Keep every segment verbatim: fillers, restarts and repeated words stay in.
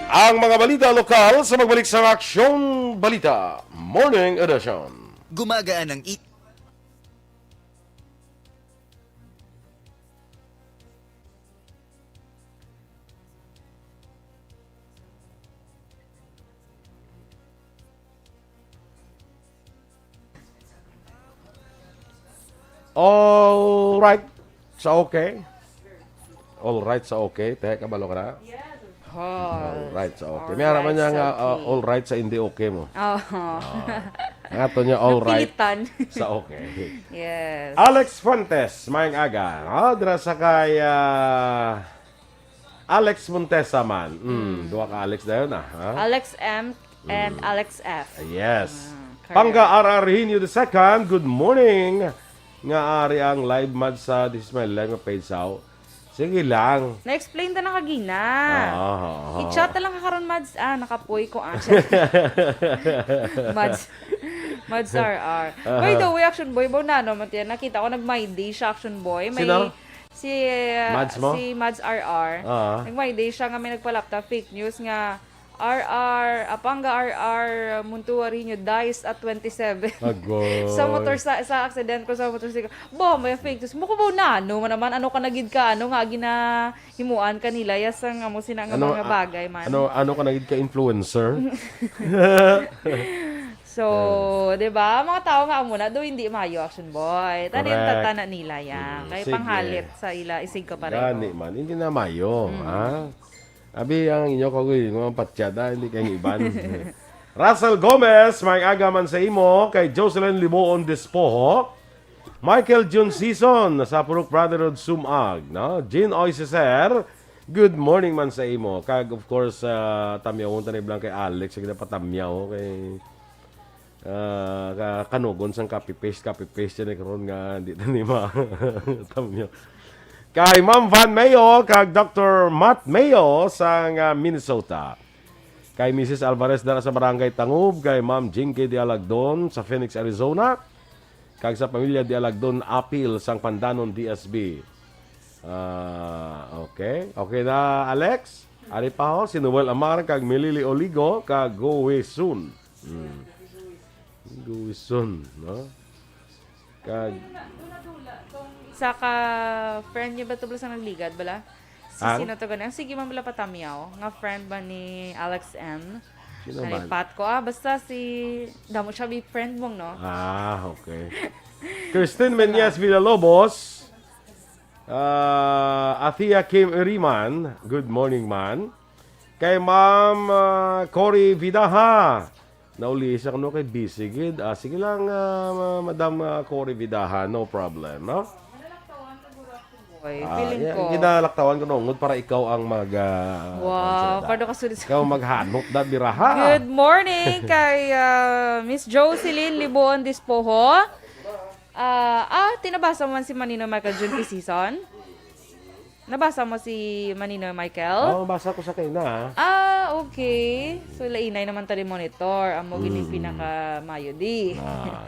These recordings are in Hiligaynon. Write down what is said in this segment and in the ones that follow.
Ang mga balita lokal sa pagbalik sa Aksyon Balita Morning Edition. Gumagaan ang i- All right sa okay. All right sa okay. Te, kabalo ka na? Yes. All right sa okay. May ara man niya nga, uh, all right sa hindi okay mo. Oo. Ah. Ang ato niya, all right sa okay. Yes. Alex Fuentes, maayong aga. Ah, dira sa kay, ah, Alex Montesa man. Mm, duha ka Alex dayon, ah, ha? Alex M and Alex F. Yes. Ah, correct. Pangga R R Hinyo the second, good morning. Nga ari ang live, Mads, sa This Is My Life nga page, sao? Sige lang. Na-explain ta na kagina. Ah, ah, ah. I-chat na lang ka karon, Mads. Ah, nakapoy ko, ah. Mads, Mads R R. By the way, Action Boy, ba na, no, Matiya? Nakita ko, nag-my day siya, Action Boy. May Sino? Si, uh, Mads mo? Si Mads R R. Ah. Nag-my day siya nga may nagpalapta, fake news nga R R, Apanga R R, Montuarinho dies at twenty-seven. Agoy. Sa motor, sa, sa accident ko sa motorsiklo. Bo, may fake news. Mukubaw na, ano man naman, ano ka na gid ka, ano nga ginahimuan ka nila, ya sa nga mo sina nga Ano, mga ah, bagay man. ano, ano ka na gid ka influencer? So, di ba? Mga tao nga amo na, do hindi maayo, Action Boy. Tani ang Correct. Tatana nila, ya. Mm, Kay sige. Panghalit sa ila, isig ka pareho. Gani man, hindi na maayo, Mm. ha? Abi, ang inyo kagoy, mga patsyada, hindi kay iban. Russell Gomez, may aga man sa imo, kay Jocelyn Liboon Despojo, Michael Jun Season, sa Purok Brotherhood Sumag, no? Jean Oy Ceser, good morning man sa imo. Kag, of course, ah, tamyawon ta ni Blang kay Alex, sige na patamyaw, kay, ah, ka-, kanugon sang copy-paste, copy-paste yan, eh, karon nga, di na ni ma-, tamyaw. Kay Ma'am Van Mayo, kag Doctor Matt Mayo, sang, ah, Minnesota. Kay Missus Alvarez dara sa Barangay Tangub, kay Ma'am Jinky de Alagdon sa Phoenix, Arizona, kag sa pamilya de Alagdon Apil sang Pandanon D S B. Ah, okay. Okay na, Alex? Ari pa ho, si Noel Amar, kag Milili Oligo, kag Go We Soon. Hmm. Go We Soon, no? Kag Sa ka friend niya ba to, bala, sa nagligad, bala? Si Ah? Sino to gani? Sige man bala patamyaw, nga friend ba ni Alex M? Sino man? Nalipat ko, ah, basta si, damo siya, be friend mong, no? Ah, okay. Christine Menyes Villalobos, ah, Athea Kim Iriman, good morning, man. Kay Ma'am, ah, Cory Vidaha, nauli siya kuno kay busy gid. Ah, sige lang, ah, ma-, Madam, ah, Cory Vidaha, no problem, no? Boy, Ah, feeling yeah, ko. Ginalaktawan ko nungod para ikaw ang mag, ah, Wow, ano sila, kado ka sulit sa ikaw maghanot da biraha. Good morning kay, ah, Miss Jocelyn Libuon Dispoho. Ah, ah, tinabasa mo man si Manino Michael Jun P. Season? Nabasa mo si Manino Michael? Oo, basa ko sa kaina, ah. Ah, okay. So, lainay naman tali monitor. Amo gini Mm. pinakamayo di. Ah.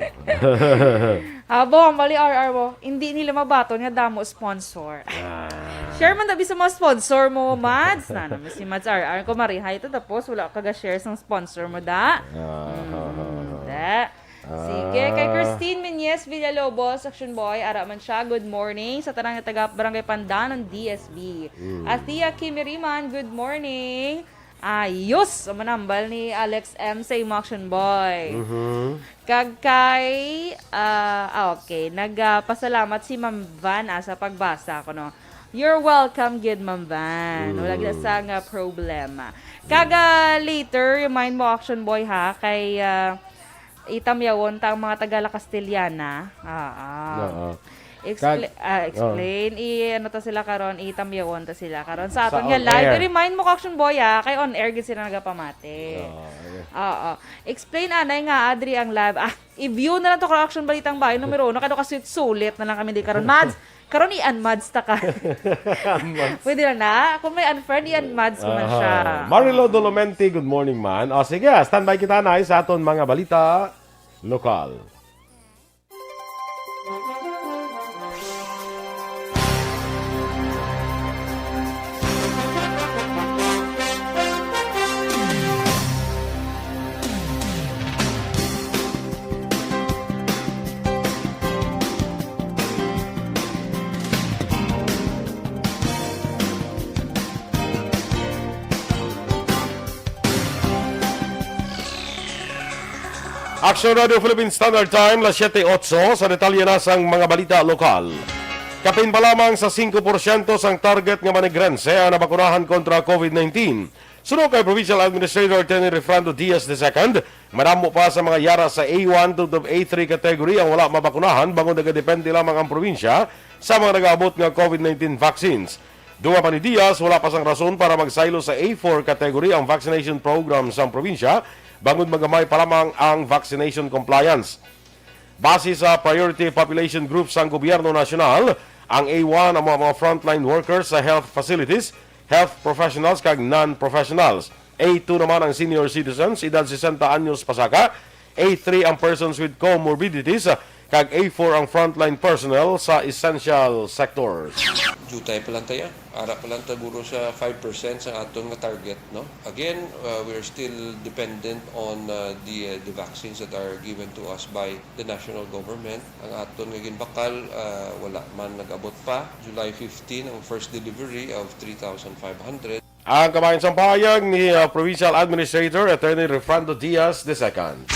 Abo, ang bali, R R mo. Hindi nila mabaton nga damo sponsor. Ah. Share man dabi sa mga sponsor mo, Mads. Na naman si Mads R R. Kung marihay ito, tapos wala ka ga-share sa sponsor mo, da. Ah. Mm, da. Sige, kay Ah. Christine Menyes Villalobos, Action Boy, ara man siya, good morning. Sa tanang taga Barangay Pandanon, D S B. Mm. Athea Kimiriman, good morning. Ayos! Ang manambal ni Alex M sa imo, Action Boy. Mhm. Kag kay, ah, ah, okay, nagpasalamat si Ma'am Van, ah, sa pagbasa ko, no? You're welcome, gid, Ma'am Van. Wala Mm. gid sa nga problema. Kag, ah, later, remind mo, Action Boy, ha, kay, ah, itamyawon ta ang mga taga La Castellana. Ah, ah. Oo. Expla-, Kag-, ah, explain. oh. I-, ano ta sila karon, itamyawon ta sila karon. Sa Sa aton nga on live, air. I-remind mo ka, Action Boy, ah, kay on air gid sila nagapamati. Oo, yeah. Oo. Explain, anay nga, adri ang live. Ah, i-view na lang to, karon, Action Balitang Bayan, numero uno, kano ka sulit-sulit na lang kami di karon. Mads, karon i-unmads ta ka. Unmads. Pwede lang na. Kung may unfriend, i-unmads ko man Aha. siya. Marilo Dolomenti, good morning, man. O, sige, standby kita na sa aton mga balita lokal. Action Radio Philippine Standard Time, las siyete otso. Sa detalye na sang mga balita lokal. Kapin pa lamang sa singko porsyento sang target nga Manigrense ang nabakunahan kontra COVID nineteen. Suno kay Provincial Administrator Attorney Refrando Diaz the second, madamo pa sa mga yara sa A one tubtob A three category ang wala mabakunahan, bangod nagadepende lamang ang probinsya sa mga nagaabot nga COVID nineteen vaccines. Dugang pa ni Diaz, wala pa sang rason para magsaylo sa A four category ang vaccination program sang probinsya, bangod magamay pa lamang ang vaccination compliance. Base sa priority population groups sang gobyerno nasyonal, ang A one amo ang mga frontline workers sa health facilities, health professionals, kag non-professionals. A two naman ang senior citizens, edad sesenta anyos pasaka. A three ang persons with comorbidities, kag A four ang frontline personnel sa essential sectors. Jutay pa lang tayo. Ara pa lang ta guro sa five percent sa aton nga target, no? Again, uh, we're still dependent on, uh, the, uh, the vaccines that are given to us by the national government. Ang aton nga ginbakal, uh, wala man nag-abot pa. July fifteen ang first delivery of three thousand five hundred. Ang kabahin sang pahayag ni, uh, Provincial Administrator Attorney Refrando Diaz the second.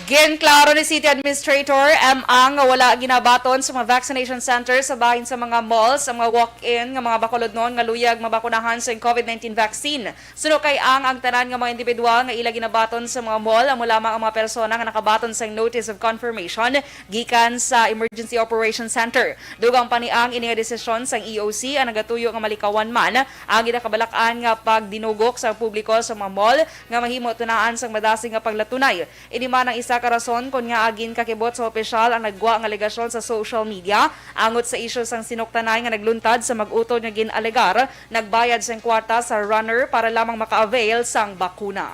Ginklaro ni City Administrator M. Ang nga wala ginabaton sa mga vaccination center sa bahin sa mga malls ang mga walk-in nga mga bakulodnon nga luyag mabakunahan sa COVID nineteen vaccine. Suno kay Ang, ang tanan nga mga individual nga ila ginabaton sa mga mall amo lamang ang mga persona nga nakabaton sang notice of confirmation gikan sa Emergency Operations Center. Dugang pa ni Ang, ini nga desisyon sang E O C ang nagatuyo nga malikawan man ang ginakamalakan nga pagdinugok sa publiko sa mga mall nga mahimo tunaan sang madasig nga paglatunay. Ini man ang isa ka rason kon ngaa ginkakibot sa opisyal ang naggwa nga alegasyon sa social media angot sa isyu sang sinuktanay nga nagluntad sa mag-utod nga gin-alegar nagbayad sang kwarta sa runner para lamang maka-avail sang bakuna.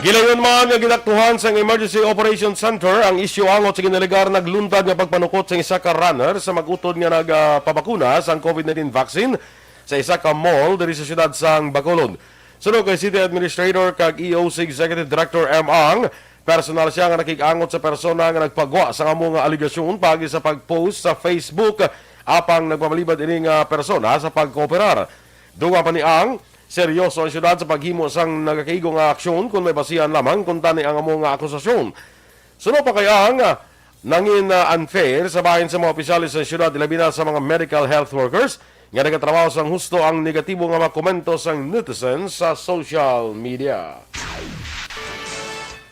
Gilayon man nga ginaktuhan sang Emergency Operations Center ang isyu angot sa gin-alegar nagluntad nga pagpanukot sang isa ka runner sa mag-utod nga nagpabakuna sang COVID nineteen vaccine sa isa ka mall diri sa siyudad sang Bacolod. Suno kay City Administrator kag E O C Executive Director M. Ang, personal sia nga nakig-angot sa persona nga nagpagwa sang amo nga alegasyon paagi sa pag-post sa Facebook, apang nagpamalibad ini nga persona sa pagkooperar. Dugang pa ni Ang, seryoso ang siyudad sa paghimo sang nagakaigo nga aksyon kon may basihan lamang kuntani ang amo nga akusasyon. Suno pa kay Ang, nangin, ah, unfair sa bahin sa mga opisyales sa siyudad, ilabi na sa mga medical health workers nga nagatrabaho sang husto ang negatibo nga mga komento sang netizens sa social media.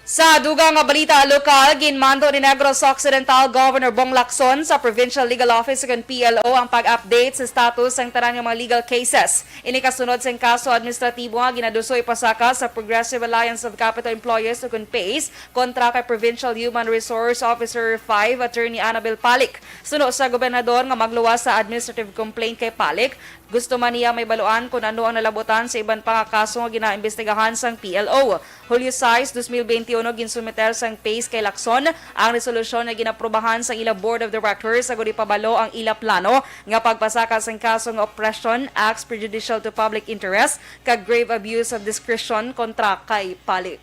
Sa dugang nga balita lokal, ginmando ni Negros Occidental Governor Bong Lacson sa Provincial Legal Office ug P L O ang pag-update sa status sang tanan nga mga legal cases. Ini kasunod sang kaso administratibo nga ginaduso ipasaka sa Progressive Alliance of Capito Employers ug PACE kontra kay Provincial Human Resource Officer five Attorney Annabel Palik. Suno sa gobernador nga magluwas sa administrative complaint kay Palik, gusto man niya mahibaluan kon ano ang nalabutan sa iban pa nga kaso nga ginaimbestigahan sang P L O. Hulyo sais, dos mil benti uno, ginsumiter sang PACE kay Lacson ang resolusyon nga ginaprobahan sang ila Board of Directors agud ipabalo ang ila plano nga pagpasaka sang kaso nga oppression acts prejudicial to public interest kag grave abuse of discretion kontra kay Palik.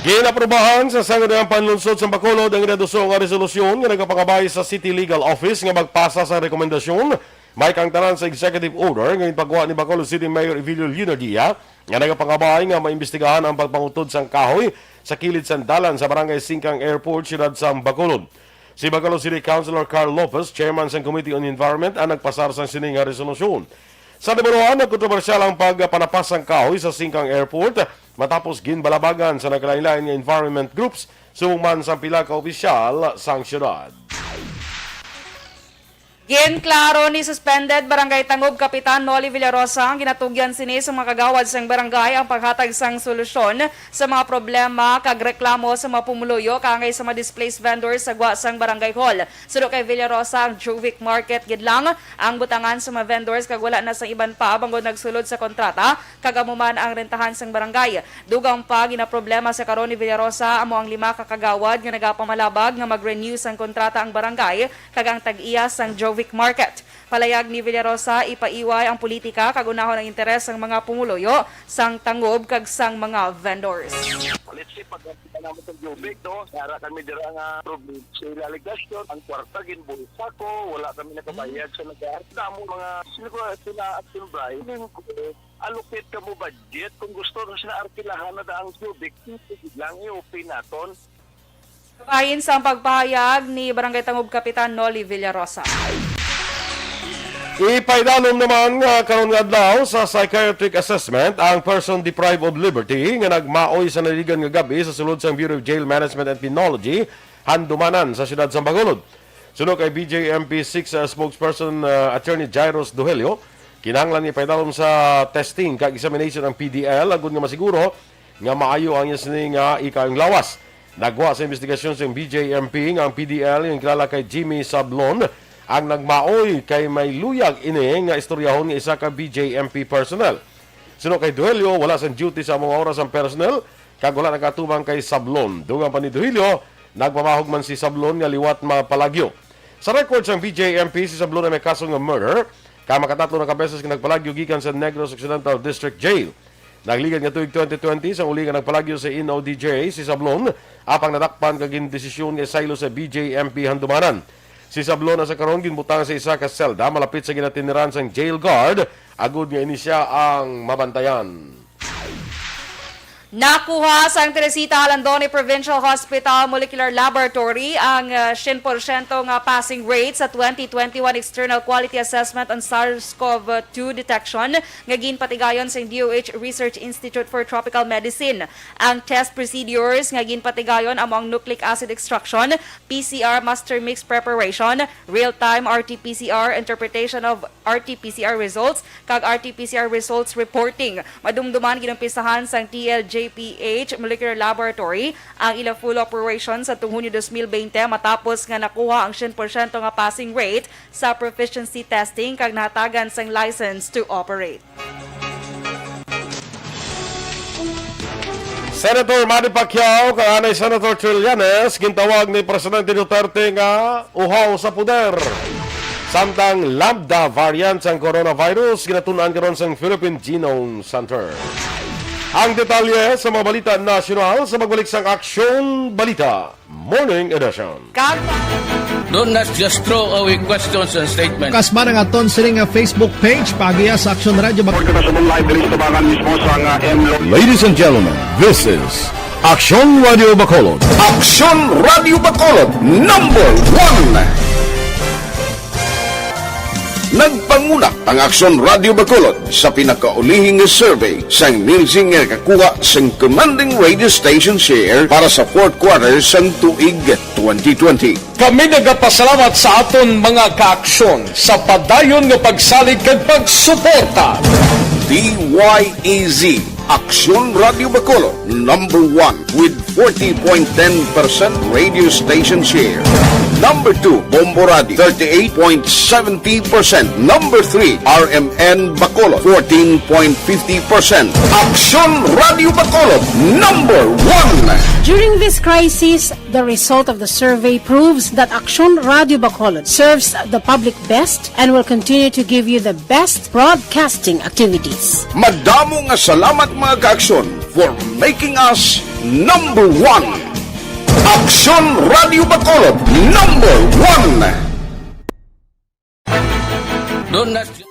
Ginaprubahan sa Sangguniang Panlunsod sa Bacolod ang ginaduso nga resolusyon nga nagapangabay sa City Legal Office nga magpasa sa rekomendasyon may kaangtanan sa executive order nga ginpagwa ni Bacolod City Mayor Evilio Leonardia nga nagapangabay nga maimbestigahan ang pagpangutod sang kahoy sa kilid sang dalan sa Barangay Singkang Airport, siyudad sang Bacolod. Si Bacolod City Councilor Carl Lopez, chairman sang Committee on Environment, ang nagpasar sang sini nga resolusyon. Sa nabaluan, nagkontrobersyal ang pagpanapas sang kahoy sa Singkang Airport matapos ginbalabagan sa nagkalainlain nga environment groups subong man sang pila ka opisyal sang siyudad. Ginklaro ni Suspended Barangay Tangob Kapitan Noli Villarosa ang ginatugyan sini sa mga kagawad sang barangay ang paghatag sang solusyon sa mga problema kag reklamo sa mga pumuluyo kaangay sa mga displaced vendors sa gwa sang barangay hall. Suno kay Villarosa, ang Jovic Market gid lang ang butangan sa mga vendors kag wala na sang iban pa bangod nagsulod sa kontrata kag amo man ang rentahan sang barangay. Dugang pa, ginaproblema sa karon ni Villarosa amo ang lima ka kagawad nga nagapamalabag nga mag-renew sang kontrata ang barangay kag ang tag-iya sang Jovic Market. Palayag ni Villarosa, ipaiway ang politika kag unahon ang interes sang mga pumuluyo sang Tangob kag sang mga vendors. Let's say, pag kita naman sa Jovic, no? Nara kami dira nga province. Sa ila alegasyon, ang kwarta ginbulsa ko, wala kami nakabayad sa lugar. Damo mga, sino ko, sila Action Bright, allocate ka mo budget. Kung gusto na sila arkilahan na daang cubic, sige lang, i-open naton. Bahin sang pagpahayag ni Barangay Tangub Kapitan Noli Villarosa. Ipaidalom naman nga karon nga adlaw sa psychiatric assessment ang person deprived of liberty nga nagmaoy sa naligan nga gab-i sa sulod sang Bureau of Jail Management and Penology, Handumanan, sa siyudad sang Bacolod. Suno kay B J M P six, uh, spokesperson, uh, Attorney Jairus Duhelio, kinahanglan nga ipaidalom sa testing kag examination ang P D L agud nga masiguro nga maayo ang iya sini nga ikayong lawas. Nagwa sa investigasyon sang B J M P nga ang P D L nga kilala kay Jimmy Sablon ang nagmaoy kay may luyag ini nga istoryahon nga isa ka B J M P personnel. Suno kay Duhelio, wala sang duty sa amo nga oras ang personnel kag wala nakatubang kay Sablon. Dugang pa ni Duhelio, nagpamahog man si Sablon nga liwat mapalagyo. Sa record sang B J M P, si Sablon ay may kaso nga murder, kag makatatlo na ka beses nga nagpalagyo gikan sa Negros Occidental District Jail. Nagligad nga tuig twenty twenty, sang uli nga nagpalagyo sa N O D J si Sablon, apang nadakpan kag gindesisyon nga isaylo sa B J M P Handumanan. Si Sablon sa karon ginbutang sa isa ka selda malapit sa ginatiniran sang jail guard, agud nga ini siya ang mabantayan. Nakuha sang Teresita Alandone Provincial Hospital Molecular Laboratory ang, ah, siyento nga passing rate sa twenty twenty-one External Quality Assessment on SARS-CoV two Detection nga ginpatigayon sang D O H Research Institute for Tropical Medicine. Ang test procedures nga ginpatigayon amo ang nucleic acid extraction, P C R master mix preparation, real-time R T P C R interpretation of R T P C R results, kag R T P C R results reporting. Madumduman ginumpisahan sang T L J P H Molecular Laboratory ang ila full operation sa tuong Hunyo dos mil bente, matapos nga nakuha ang siyento nga passing rate sa proficiency testing kag nahatagan sang license to operate. Senator Manny Pacquiao kag anay Senator Trillanes gintawag ni Presidente Duterte nga uhaw sa poder. Samtang Lambda variant sang coronavirus ginatun-an karon sang Philippine Genome Center. Ang detalye sa mga balita nasyonal sa pagbalik sang Aksyon Balita Morning Edition. Kag Don't not just throw away questions and statements. Kasma ang aton sini nga Facebook page, paagiha sa Aksyon Radio Bacolod. Report kita sa live diri sa tubangan mismo sa nga M Lo- Ladies and gentlemen, this is Aksyon Radio Bacolod. Aksyon Radio Bacolod, number one. Nagpanguna ang Aksyon Radio Bacolod sa pinakaulihing survey sang Nielsen nga nakakuha sang commanding radio station share para sa fourth quarter sang tuig twenty twenty. Kami nagapasalamat sa aton mga kaaksyon sa padayon nga pagsalig kag pagsuporta. D Y E Z, Aksyon Radio Bacolod, number one with forty point ten percent radio station share. Number two, Bombo Radio, thirty-eight point seventy percent. Number three, R M N Bacolod, fourteen point fifty percent. Aksyon Radio Bacolod, number one. During this crisis, the result of the survey proves that Aksyon Radio Bacolod serves the public best and will continue to give you the best broadcasting activities. Madamo nga salamat, mga kaaksyon, for making us number one. Aksyon Radio Bacolod, number one. Don't ask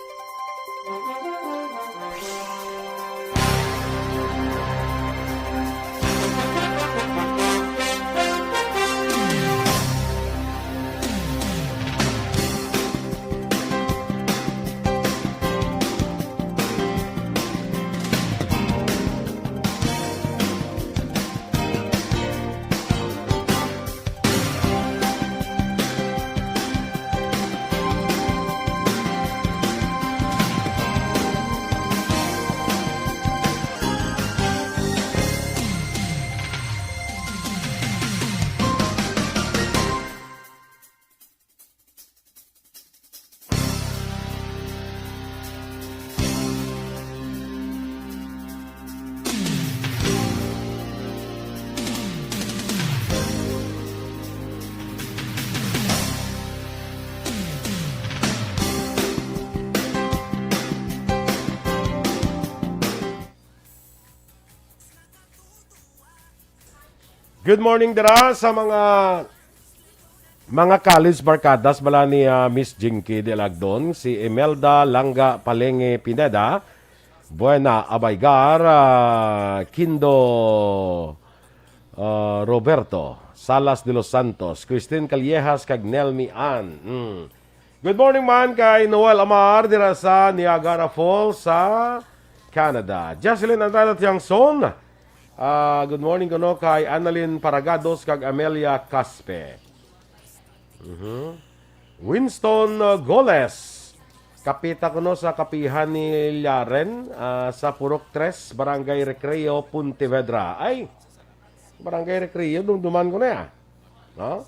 Good morning dira sa mga, mga college barkadas bala ni, ah, Miss Jinky de Lagdon, si Imelda Langga Palenge Pineda, Buena Abaygar, ah, Kindo, ah, Roberto, Salas de los Santos, Christine Callejas, kag Nelmi Ann. Mm. Good morning man kay Noel Amar dira sa Niagara Falls sa Canada. Jocelyn Andrade Tiangson. Ah, good morning kuno kay Annalyn Paragados kag Amelia Caspe. Mhm. Winston, uh, Goles. Kapita kuno sa kapihan ni Laren, ah, sa Purok Tres, Barangay Recreo, Pontevedra. Ay, Barangay Recreo, dumduman ko na ya. No?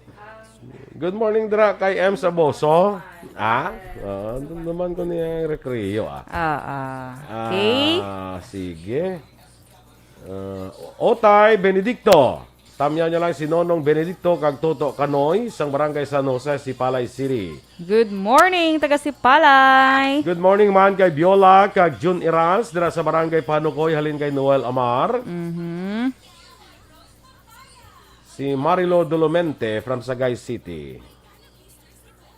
Good morning, dira kay M Saboso. Ah, ah, dumduman ko niya ang Recreo, ah. Ah, ah. Okay. Ah, sige. Ah, Otay Benedicto. Tamyaw niya lang si Nonong Benedicto kag Toto Kanoy sang Barangay San Jose, Sipalay City. Good morning, taga Sipalay. Good morning man kay Biola kag Jun Iras dira sa Barangay Panukoy, halin kay Noel Amar. Mhm. Si Marilo Dolomente from Sagay City.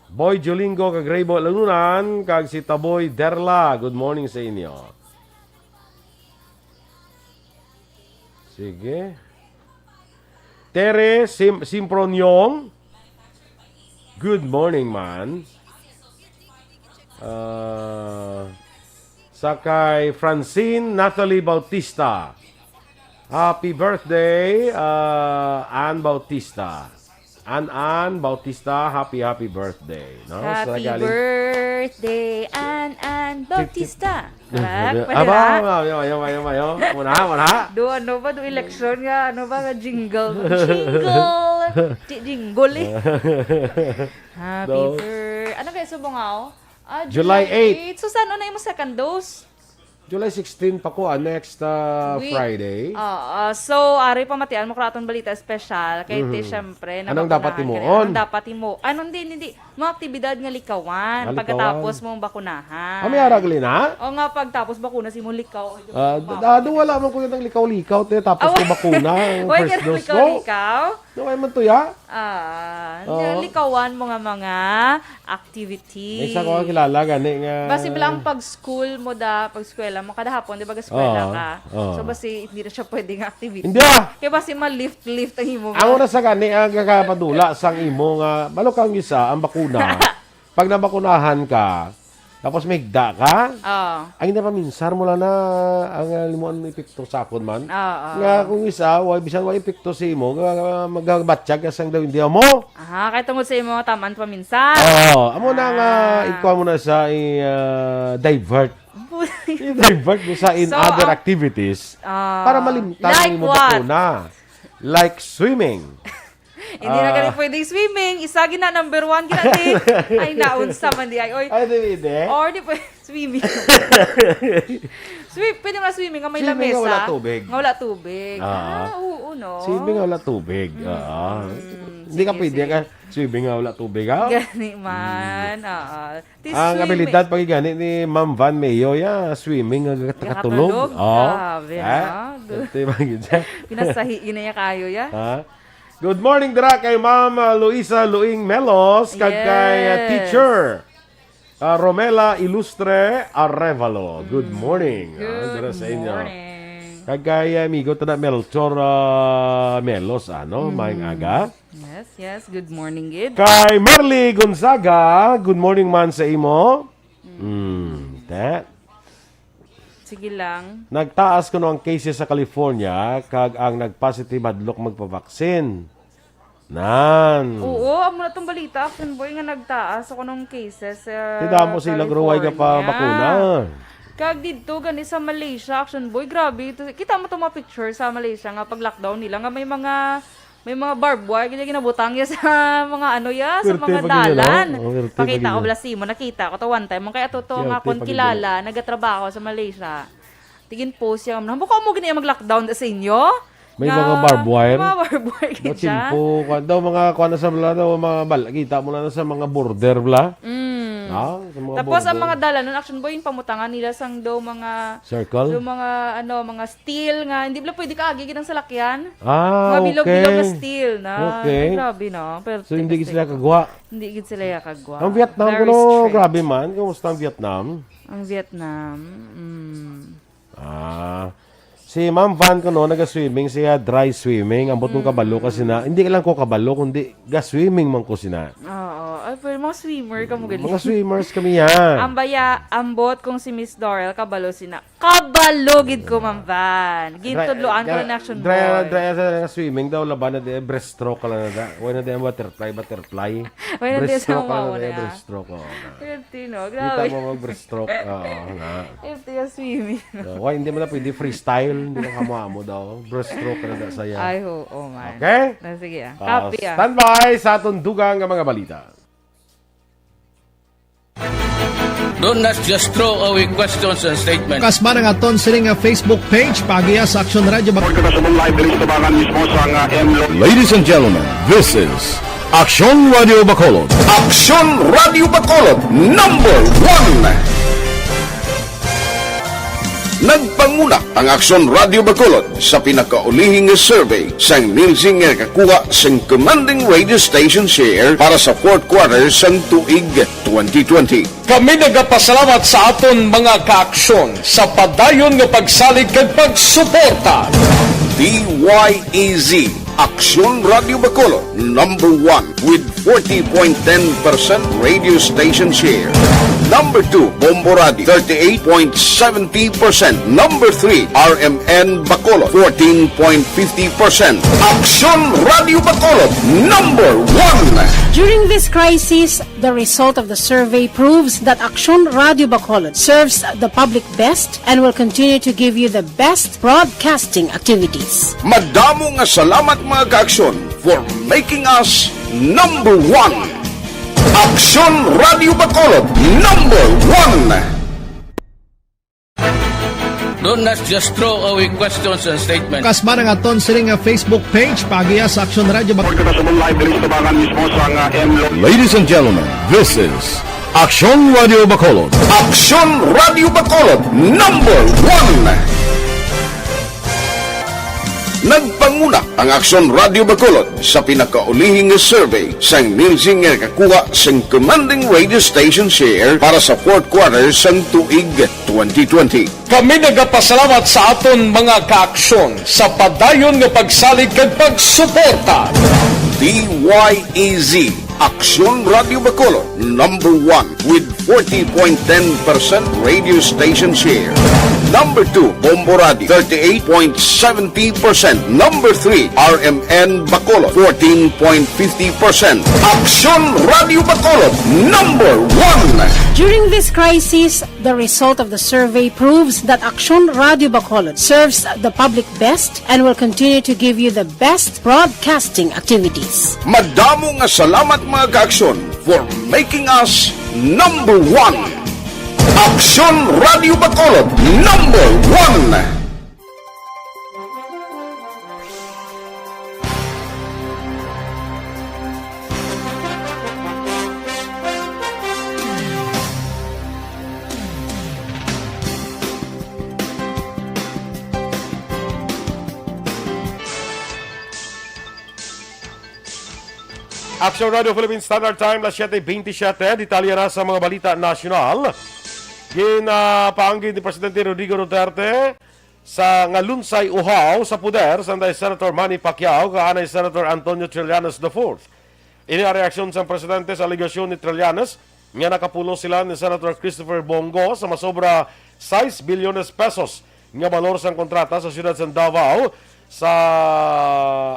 Boy Jolingo kag Raybo Lanunan kag si Taboy Derla. Good morning sa inyo. Sige. Tere Sim Simproniong. Good morning, man. Ah, sa kay Francine Natalie Bautista. Happy birthday, ah, Ann Bautista. Ann Ann Bautista, happy, happy birthday. No? Sa Happy galing birthday, Ann Ann Bautista. Correct? Pwede Aba, na? Aba, aba, aba, aba, aba. Muna, muna. Do ano ba? Do eleksyon nga, ano ba nga jingle? Jingle! Di jingle eh. Happy Daw. Bir-, ano kaya sa bungaw? Ah, July July eight. eight. So, saan na yung second dose? July sixteen pa ko, ah, next, ah, Week. Friday. Ah, ah, so, ari pamatian mo karaton balita espesyal. Kay ti, Mhm. syempre, Anong dapat nabakunahan ka rin. Himuon? Anong dapat himo? Ano, hindi, hindi. Mga aktibidad nga likawan Nga likawan. Pagkatapos mong bakunahan. Ah, may aragli na? O nga, pagtapos bakuna, si mo likaw. Ay, Ah, d- mama. Ah, do wala man ko yung likaw-likaw, te, tapos Awa. Ko bakuna, ang Why first ka dose ko. Likaw-likaw? Do, ay man to, ya? Ah, Oo. Likawan mo nga mga activity. May isa ko kilala, gani nga Basi bala ang pag-school mo da, pag-eskwela mo, kada hapon, di ba, ga-eskwela Oo. ka? Oo. So, basi, hindi na siya pwede nga activity. Hindi, ah! Kaya basi ma-lift-lift ang imo Ang nga oras sa gani, ang kakapadula sang imo nga, balo kang isa, ang bakuna. Pag nabakunahan ka, tapos may higda ka, Oo. Ang hindi paminsar mo lang na, ang, ah, limo ang epekto sa akon man. Oo. Nga kung isa, wa, bisan wa epekto sa imo, nga, nga, magabatyag ka sang daw hindi mo. Aha, kay tungod sa imo, taman paminsan. Oo, amo na nga, Ah. Ikuha mo na sa, i-, ah, divert. Bu- I-divert mo sa in So, other ang activities ah, para malimtan like mo what? Bakuna. Like swimming. Hindi na Ah. Gani pwedeng swimming. Isa gina, number one gina, di. Ay, naunsa man di ay, oy. Ay, di, di. Or di pwede swimming. Swim, pwede nga swimming nga may Swimming nga lamesa. Wala tubig. Nga wala tubig. Ah. Ah, oo, no? Swimming nga wala tubig. Mm. Ah. Mm, Hindi ka sige, pwede sige. Ka swimming nga wala tubig, ha? Gani man, Mm. Oo. Ti Ang swimming. Abilidad pag gani ni Ma'am Van Mayo, ya, swimming nga gat-, Gatulog? Katulog. Oh. Grabe, Ah? Ha? Ito yung mga ganyan. Pinasahi, yun na yung kayo, ya? Ha? Good morning, dira kay Ma'am, uh, Luisa Luing Melos, kag kay, uh, Yes. Teacher, uh, Romela Ilustre Arevalo. Good Mm. Morning. Ah, Good dira sa inyo. Morning. Kag kay, uh, amigo, tada Melchor, uh, Melos, ano, Mm. Maayong aga. Yes, yes. Good morning, gid. Kay Merly Gonzaga, good morning man sa imo. Mm. Mm, that. Sige lang. Nagtaas kuno ang cases sa California, kag ang nagpositive hadlok magpabaksin. Nan. Oo, amo na tong balita, Action Boy, nga nagtaas ako ng cases sa Ti damo sila, gruway ka pa California. Bakuna. Kag didto gani sa Malaysia, Action Boy, grabe. Ito, kita mo tong mga picture sa Malaysia nga pag lockdown nila nga may mga, may mga barbed wire, gina-, ginabutang ya sa mga ano ya, sa Perte mga pa gid, no? Dalan. Oh, perte pa Pakita gid, ko, no? Bala si mo, nakita ko to one time. Ang kaya to, to Perte nga akong pa gid, kilala, no? Nagatrabaho sa Malaysia. Tigin post siya, "Namo ko mo gani mag-lockdown sa inyo?" May Nga, mga barbed wire? Mga barbed wire Daw gid siya. Chimpo, kwan daw, mga kwan na sa bala, daw, mga bal-, kita mo na sa mga border bala. Mm. Ah, sa mga Tapos ang border. Mga dalanon, Action Boy, yung pamutangan nila sang daw mga Circle? Daw mga, ano, mga steel nga, hindi bala pwede kaagi gid ang salakyan. Ah, Mga bilog-bilog nga okay. Steel na. Okay. Ay, grabe na. Pero So, hindi gid sila kagwa. Hindi gid sila ya kagwa. Ang Vietnam, Very kuno, strict. Grabe man. Kumusta ang Vietnam? Ang Vietnam, mm. Ah, Si Ma'am Van ko, no, naga-swimming siya, dry swimming. Ambot kung kabalo ka sina, hindi lang ko kabalo, kundi ga-swimming man ko sina. Oo. Ay, pero mga swimmer ka mo gali. Mga swimmers kami yan. Ambaya, ambot kung si Miss Dorel, kabalo sina. Kabalo gid ko, Ma'am Van. Gintudloan ko lang ni Action Boy. Dry, dry, dry, dry swimming daw, laban na di, breaststroke ka lang na da. Wala na di ang butterfly, butterfly. Wala na di sa Breaststroke ka lang mawala na di, na. Breaststroke, oo. Yun, Tino, Kita grabe. mo mag-breaststroke, oo, na. Empty ang swimming. Oh, why, hindi mo na pwede freestyle, hindi ka kamo-amo daw. Breaststroke ka na da saya. Ay, oo, man. Okay? Na, sige, ah. Ah, Copy, ah. Standby sa aton dugang nga mga balita. Don't just throw away questions and statements. Kasman ang aton sini nga Facebook page, pagiya sa Action Radio Bac- Report ko na sa mong live diri sa tubangan mismo sa nga M Lo- Ladies and gentlemen, this is Action Radio Bacolod. Action Radio Bacolod, number one. Nagpanguna ang Action Radio Bacolod sa pinakaulihi nga survey sang Nielsen nga nakakuha sang commanding radio station share para sa fourth quarter sang tuig twenty twenty. Kami nagapasalamat sa aton mga kaaksyon sa padayon nga pagsalig kag pagsuporta. D Y E Z, Aksyon Radio Bacolod, number one with forty point ten percent radio station share. Number two, Bombo Radio, thirty-eight point seventy percent. Number three, R M N Bacolod, fourteen point fifty percent. Aksyon Radio Bacolod, number one. During this crisis, the result of the survey proves that Aksyon Radio Bacolod serves the public best and will continue to give you the best broadcasting activities. Madamo nga salamat, mga kaaksyon, for making us number one. Aksyon Radio Bacolod, number one. Don't just throw away questions and statements. Kasman ang aton sini nga Facebook page, pagiya sa Action Radio Bac- Report ko na sa mong live diri sa tubangan mismo sa nga M Lo- Ladies and gentlemen, this is Action Radio Bacolod. Action Radio Bacolod, number one. Nagpanguna ang Action Radio Bacolod sa pinakaulihi nga survey sang Nielsen nga nakakuha sang commanding radio station share para sa fourth quarter sang tuig twenty twenty. Kami nagapasalamat sa aton mga kaaksyon sa padayon nga pagsalig kag pagsuporta. D Y E Z, Aksyon Radio Bacolod, number one with forty point ten percent radio station share. Number two, Bombo Radio, thirty-eight point seventy percent. Number three, R M N Bacolod, fourteen point fifty percent. Aksyon Radio Bacolod, number one. During this crisis, the result of the survey proves that Aksyon Radio Bacolod serves the public best and will continue to give you the best broadcasting activities. Madamo nga salamat, mga kaaksyon, for making us number one. Aksyon Radio Bacolod, number one. Action Radio Philippine Standard Time, las siete veintisiete. Detalye na sa mga balita nasyonal. Ginapaanggid ni Presidente Rodrigo Duterte sa nga lunsay uhaw sa poder sang anay Senator Manny Pacquiao kag anay Senator Antonio Trillanes the fourth. Ini ang reaksyon sang presidente sa alegasyon ni Trillanes nga nakapulos sila ni Senator Christopher Bong Go sa masobra sais bilyones pesos nga balor sang kontrata sa siyudad sang Davao sa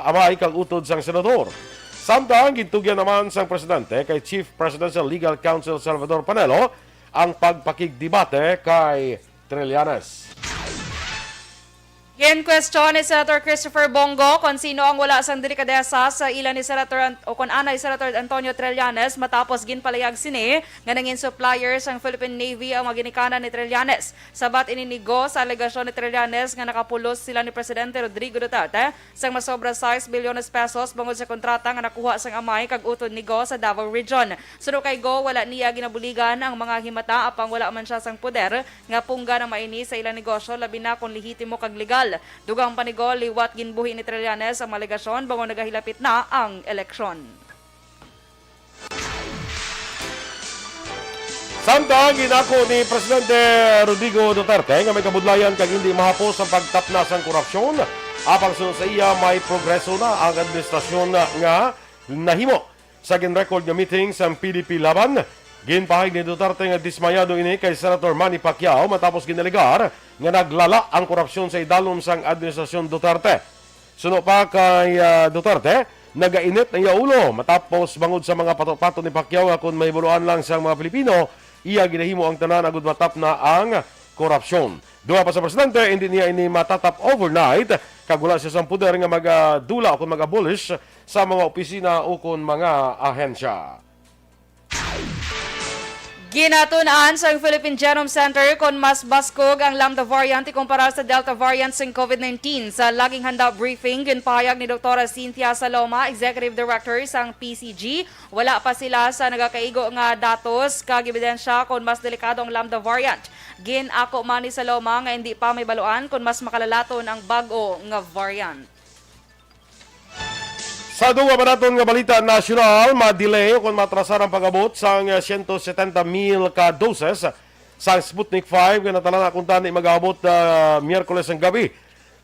amay kag utod sang senador. Samtang gintugyan naman sang presidente kay Chief Presidential Legal Counsel Salvador Panelo ang pagpakigdebate kay Trillanes. Ginkwestiyon ni Senator Christopher Bong Go kon sino ang wala sang delikadesa sa ila ni Senator Ant-, o kon anay Senator Antonio Trillanes matapos ginpalayag sini nga nangin supplier sang Philippine Navy ang mga ginikanan ni Trillanes. Sabat ini ni Go sa alegasyon ni Trillanes nga nakapulos sila ni Presidente Rodrigo Duterte sang masobra sais bilyones pesos bangod sa kontrata nga nakuha sang amay kag utod ni Go sa Davao Region. Suno kay Go, wala niya ginabuligan ang mga himata apang wala man sia sang poder nga punggan ang maini sa ila negosyo, labi na kon lehitimo kag legal. Dugang pa ni Go, liwat ginbuhi ni Trillanes ang mga alegasyon bangod nagahilapit na ang eleksyon. Samtang ginako ni Presidente Rodrigo Duterte nga may kabudlayan kag hindi mahapos ang pagtapna sang korupsyon, apang suno sa iya may progreso na ang administrasyon nga nahimo. Sa gin-record nga meeting sang P D P Laban, ginpahayag ni Duterte nga dismayado ini kay Senator Manny Pacquiao matapos ginalegar nga naglala ang korupsyon sa idalom sang administrasyon Duterte. Suno pa kay, ah, Duterte, nagainit ang iya ulo matapos bangod sa mga pato-pato ni Pacquiao nga kon mahibaluan lang sang mga Pilipino, iya ginahimo ang tanan agud matapna ang korupsyon. Dugang pa sa presidente, hindi niya ini matatap overnight, kag wala siya sang poder nga magadula o kon mag-abolish sa mga opisina o kon mga ahensya. Ginatun-an sang Philippine Genome Center kon mas baskog ang Lambda variant ikumpara sa Delta variant sang COVID nineteen. Sa Laging Handa briefing, ginpahayag ni Doktora Cynthia Saloma, Executive Director sang P C G, wala pa sila sa nagakaigo nga datos kag ebidensya kon mas delikado ang Lambda variant. Gin-ako man ni Saloma nga hindi pa mahibaluan kon mas makalalaton ang bag-o nga variant. Sa dugang pa naton nga balita nasyonal, ma-delay o kon matrasar ang pag-abot sang siyento setenta mil ka doses sang Sputnik five nga natalana kuntani mag-abot, ah, Miyerkules sang gabi.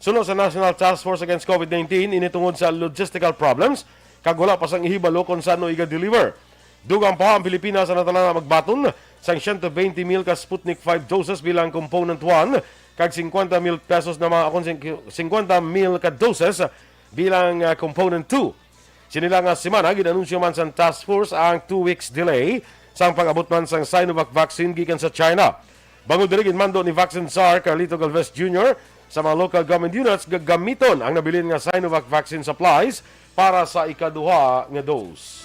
Suno sa National Task Force Against COVID nineteen, ini tungod sa logistical problems kag wala pa sang ihibalo kon san-o iga-deliver. Dugang pa, ang Pilipinas ang natalana magbaton sang siyento bente mil ka Sputnik five doses bilang component one kag singkwenta mil pesos na mga, akon sing-, singkwenta mil ka doses bilang, ah, component two. Sini lang nga semana, gin-anunsyo man sang task force ang two weeks delay sang pag-abot man sang Sinovac vaccine gikan sa China. Bangod diri, ginmando ni Vaccine Czar Carlito Galvez Junior sa mga local government units nga gamiton ang nabilin nga Sinovac vaccine supplies para sa ikaduha nga dose.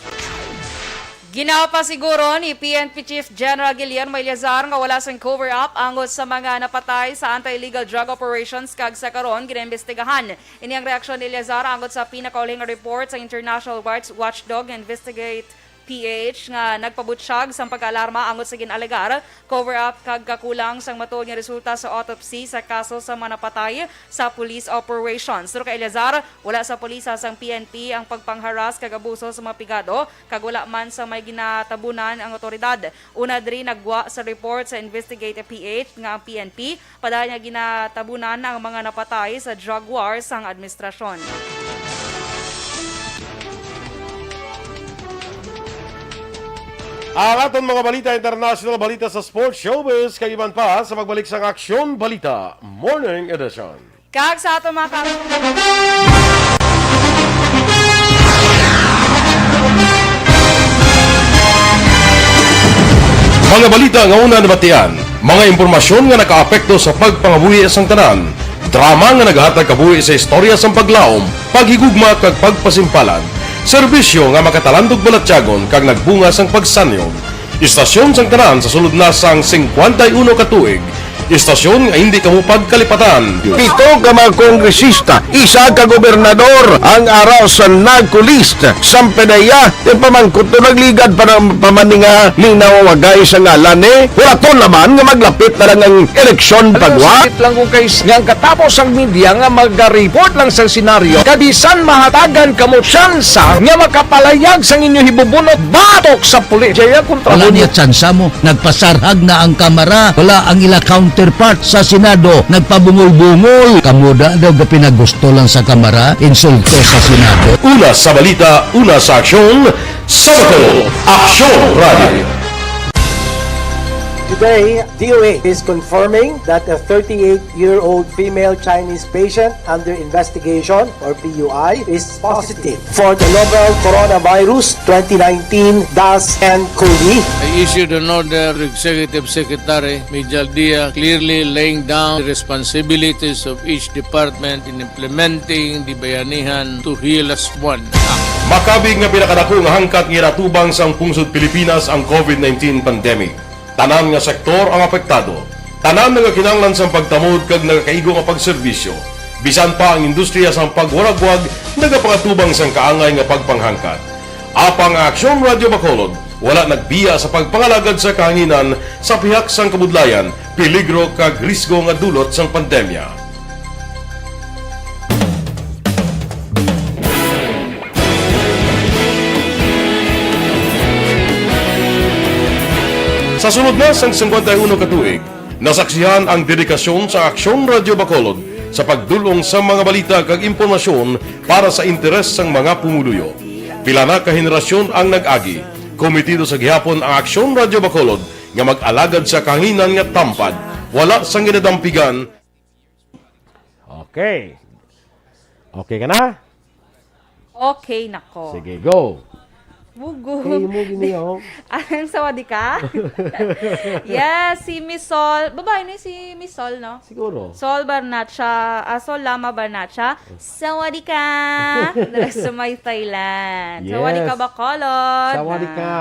Ginapasiguro ni P N P Chief General Guillermo Eleazar nga wala sing cover-up angot sa mga napatay sa anti-illegal drug operations kag sa karon ginaimbestigahan. Ini ang reaksyon ni Eleazar angot sa pinakauli nga report sa International Rights Watchdog nga Investigate P H nga nagpabutyag sang pag-alarma angot sa gin-alegar cover-up kag kakulang sang matuod nga resulta sa autopsy sa kaso sa mga napatay sa police operation. Suno kay Eleazar, wala sa pulis sang P N P ang pagpangharas kag abuso sa mga pigado, kag wala man sa may ginatabunan ang awtoridad. Una diri, naggwa sa report sa Investigate P H nga ang P N P padayon nga ginatabunan ang mga napatay sa drug war sang administrasyon. Ang aton mga balita international, balita sa sports, showbiz, kag iban pa sa pagbalik sang Aksyon Balita Morning Edition. Kag sa aton mga ka- Mga balita nga una nabatian, mga impormasyon nga nakaapekto sa pagpangabuhi sang tanan, drama nga nagahatag kabuhi sa istorya sang paglaom, paghigugma kag pagpasimpalan, serbisyo nga makatalandog balatyagon kag nagbunga sang pagsanyog. Istasyon sang tanan sa sulod na sang singkwenta y uno ka tuig. Istasyon nga hindi kamo pagkalipatan. Pito ka mga kongresista, isa ka gobernador ang ara sa NAGCO list. Sang P D E A, ti pamangkot to nagligad pa ng pamaninga ning nawawagay sa ngalan ni. Hulaton naman nga maglapit na lang ang eleksyon pagwa. Sakit lang kung kay nga ang katapos ang media nga magariport lang sa senaryo. Kabisan mahatagan kamo tsansa nga makapalayag sang inyo hibubunot batok sa pulis. Jaya kontra Wala mo niya tsansa mo. Nagpasarhag na ang Kamara. Wala ang ila counterpart sa Senado. Nagpabungol-bungol. Kamo da daw ga pinagusto lang sa Kamara, insulto sa Senado. Una sa balita, una sa aksyon, sa Bacolod, Aksyon Radio. Today, D O H is confirming that a thirty-eight-year-old female Chinese patient under investigation, or P U I, is positive for the novel coronavirus twenty nineteen dash N cov. I issued an order to Executive Secretary Mijal Dia, clearly laying down the responsibilities of each department in implementing the Bayanihan to Heal Us One Act. Makabig nga pinakadako nga hangkat nga ginatubang sang pungsod Pilipinas ang COVID nineteen pandemic. Tanan nga sektor ang apektado. Tanan nagakinahanglan sang pagtamod kag nagakaigo nga pagserbisyo. Bisan pa ang industriya sang pagwaragwag nagapangatubang sang kaangay nga pagpanghangkat. Apang ang Aksyon Radio Bacolod wala nagbiya sa pagpangalagad sa kahanginan sa pihak sang kabudlayan, peligro kag risgo nga dulot sang pandemya. Sa sulod na sang singkwenta y uno ka tuig, nasaksihan ang dedikasyon sa Aksyon Radyo Bacolod sa pagdul-ong sa mga balita kag impormasyon para sa interes sang mga pumuluyo. Pila na ka henerasyon ang nag-agi. Komitido sa gihapon ang Aksyon Radyo Bacolod nga mag-alagad sa kahanginan nga tampad, wala sang ginadampigan. Okay. Okay ka na? Okay, nako. Sige, go. Bugo. Hey, mo gini, oh. Ang sawadika? Yes, si Miss Sol. Babae ni si Miss Sol, no? Siguro. Sol Barnacha, ah, Sol Lama Barnacha. Sawadika! Dara sa may Thailand. Sawadika, Yes. Bacolod. Sawadika.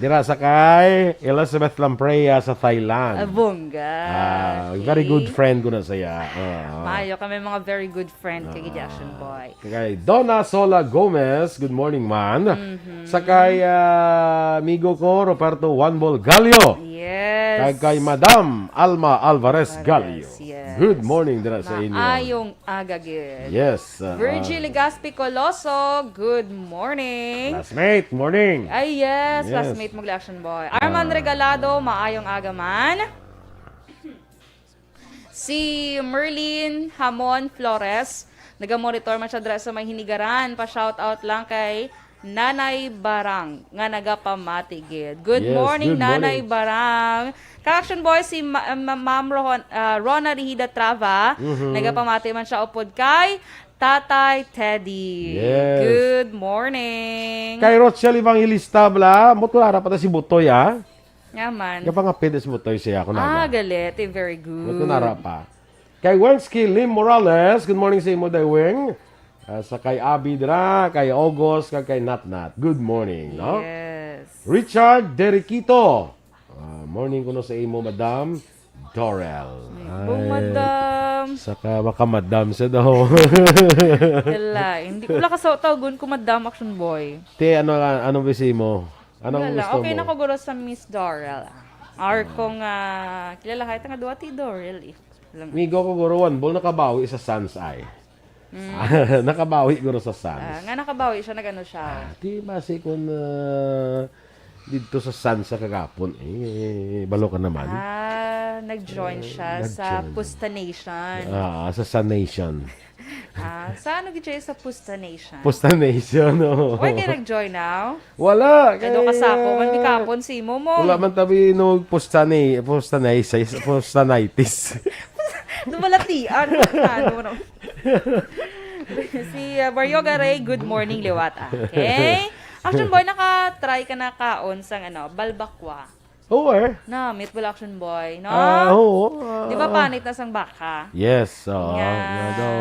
Dira sa kay Elizabeth Lampreya sa Thailand. Ah, bongga. Ah, Okay. very good friend ko na saya. Ah. Maayo kami mga very good friend kay Action Boy. Kay Donna Sola Gomez, good morning, man. Mm-hmm. Sa kay ah, amigo ko, Roberto Juan Bolgallo. Yes. Kag kay Madam Alma Alvarez Gallo. Yes. Good morning dira sa inyo. Maayong aga, gid. Yes. ah, Virgie Legaspi Coloso, good morning. Classmate, morning. Ay, yes, Yes. Classmate mo, Action Boy. Arman Regalado, maayong aga man. Si Merlin Hamon Flores, naga-monitor man siya dira sa may Hinigaran. Pa-shoutout lang kay Nanay Barang nga nagapamati gid. Good Yes, morning, good Nanay morning. Barang. Ka-Action Boy, si Ma- Ma- Ma'am Ron- ah, Rona Rihida Trava, Mhm. nagapamati man siya upod kay Tatay Teddy. Yes. Good morning. Kay Rochelle Evangelista, bla, mo tunara pa ta si Butoy, ah. Nga man. Gapangapid si Butoy siya, ako Ah, na. galit. Eh, very good. Mo tunara pa. Kay Wensky Lim Morales, good morning sa imo, Day Weng. Ah, sa kay Abby dira, kay August, kag kay Natnat. Good morning, no? Yes. Richard Derikito. Ah, morning kuno sa imo, Madam Dorel. Bong, madam. Saka makamadam siya daw. Wala. Hindi ko lang kasaw tawgon ko madam, Action Boy. Te, ano, ano bisi mo? Ano ang Wala. gusto Okay mo? Na ko guro sa Miss Dorel. Ah. Or kung ah, kilala ka, ito nga duwa ti Dorel eh. Alam mo. Migo ko guro, one ball nakabawi sa Suns ay. Mm. Nakabawi guro sa Suns. Ah, nga nakabawi siya, nag-ano siya. Ah, di ba si kun ah, dito sa Suns sa kagapon eh, balo ka naman. Ah, nag-join siya sa nag-join. Pusta Nation. Ah, sa Sun Nation. Ah, sa ano gid siya sa Pusta Nation? Pusta Nation, no. Why kayo nag-join now? Wala. Kaya doon ka sa ako, man bikapon si mo mo. Wala man tabi no pusta ni, pusta ni, pusta nitis. Dumalatian. Ano, ano. Si uh, Baryoga Ray, good morning, liwat. Ah. Okay? Action Boy, naka-try ka na kaon sang ano, balbakwa. Oo eh. Na, meat wala, Action Boy, no? Ah, oo. ah. Di ba panit na sang baka? Yes, oo. Nga, Nga daw,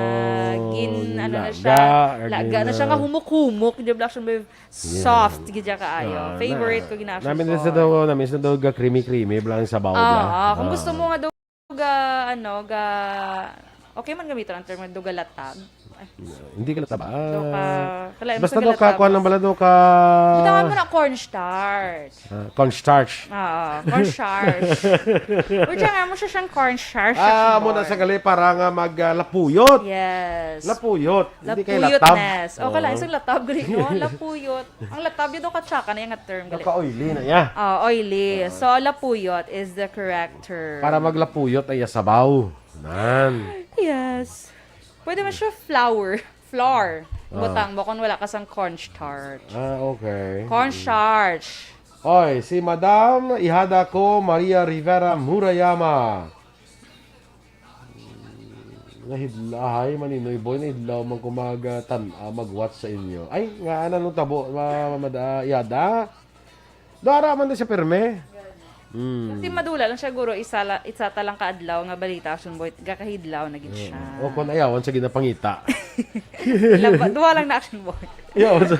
gin, ano na laga, siya, or laga gin, na siya, nga ah, humok-humok, di ba, Action Boy? Soft, gid siya kaayo. Ah, Favorite na- ko gina-Action Namin Boy. sa daw, namin sa daw ga creamy creamy lang sa bawod Ah, lang. ah, kung Ah. Gusto mo nga daw ga, ano, ga, okay man gamiton ang term nga daw galatab. Ay, Hindi ka latab. daw ka, Ah, kalain mo basta sa daw ka galatab. Kuan lang bala daw ka Butangan mo na cornstarch. Ah, cornstarch. Ah, cornstarch. Uy, siya nga mo siya siyang cornstarch. Ah, mo na sa gali para nga mag ah, lapuyot. Yes. Lapuyot. Hindi kay latab. Lapuyotness. O, Oo. Kalain sa latab, gali, no? Lapuyot. Ang latab, yun daw katsaka na yung term, gali. Ka-oily na ya. Ah, oily. So, lapuyot is the correct term. Para maglapuyot ay sabaw. Nan. Yes. Pwede man siya flour. Flour. Ah. Butang mo kung wala ka sang cornstarch. Ah, okay. Cornstarch. Oy, si Madam ihada ko Maria Rivera Murayama. Nahidlahay, Maninoy Boy, nahidlaw man ko mag, ah, tan, ah, mag-watch sa inyo. Ay, nga, ano nung tabo, ma, ma, mada, ihada? Dara man na siya pirme. Hmm. Kasi madula lang siya, guro, isa, la, isa ta lang kaadlaw nga balita, Action Boy, gakahidlaw na gid siya. O kung ayawan sa ginapangita. Laba, duwa lang na, Action Boy. Yawan sa,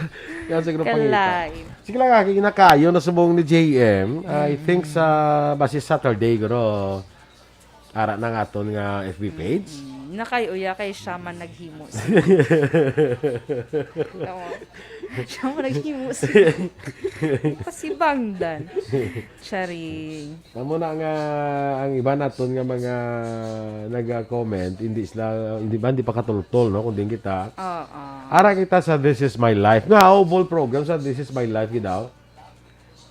yawan sa ginapangita. Kalay. Sige lang, aki, ginakayo na subong ni J M. I think sa, basi Saturday, guro. Ara na nga aton nga F B page. Mm, nakay uya kay siya man naghimo. Oo. Siya man naghimo. Kasi bangdan. Charing. Amo na nga ang iba naton nga mga naga-comment, hindi sila, hindi ba, hindi pa katultol, no? Kung din kita. Oo. Ara kita sa This Is My Life. Nga, oh, ball program sa This Is My Life, gid daw.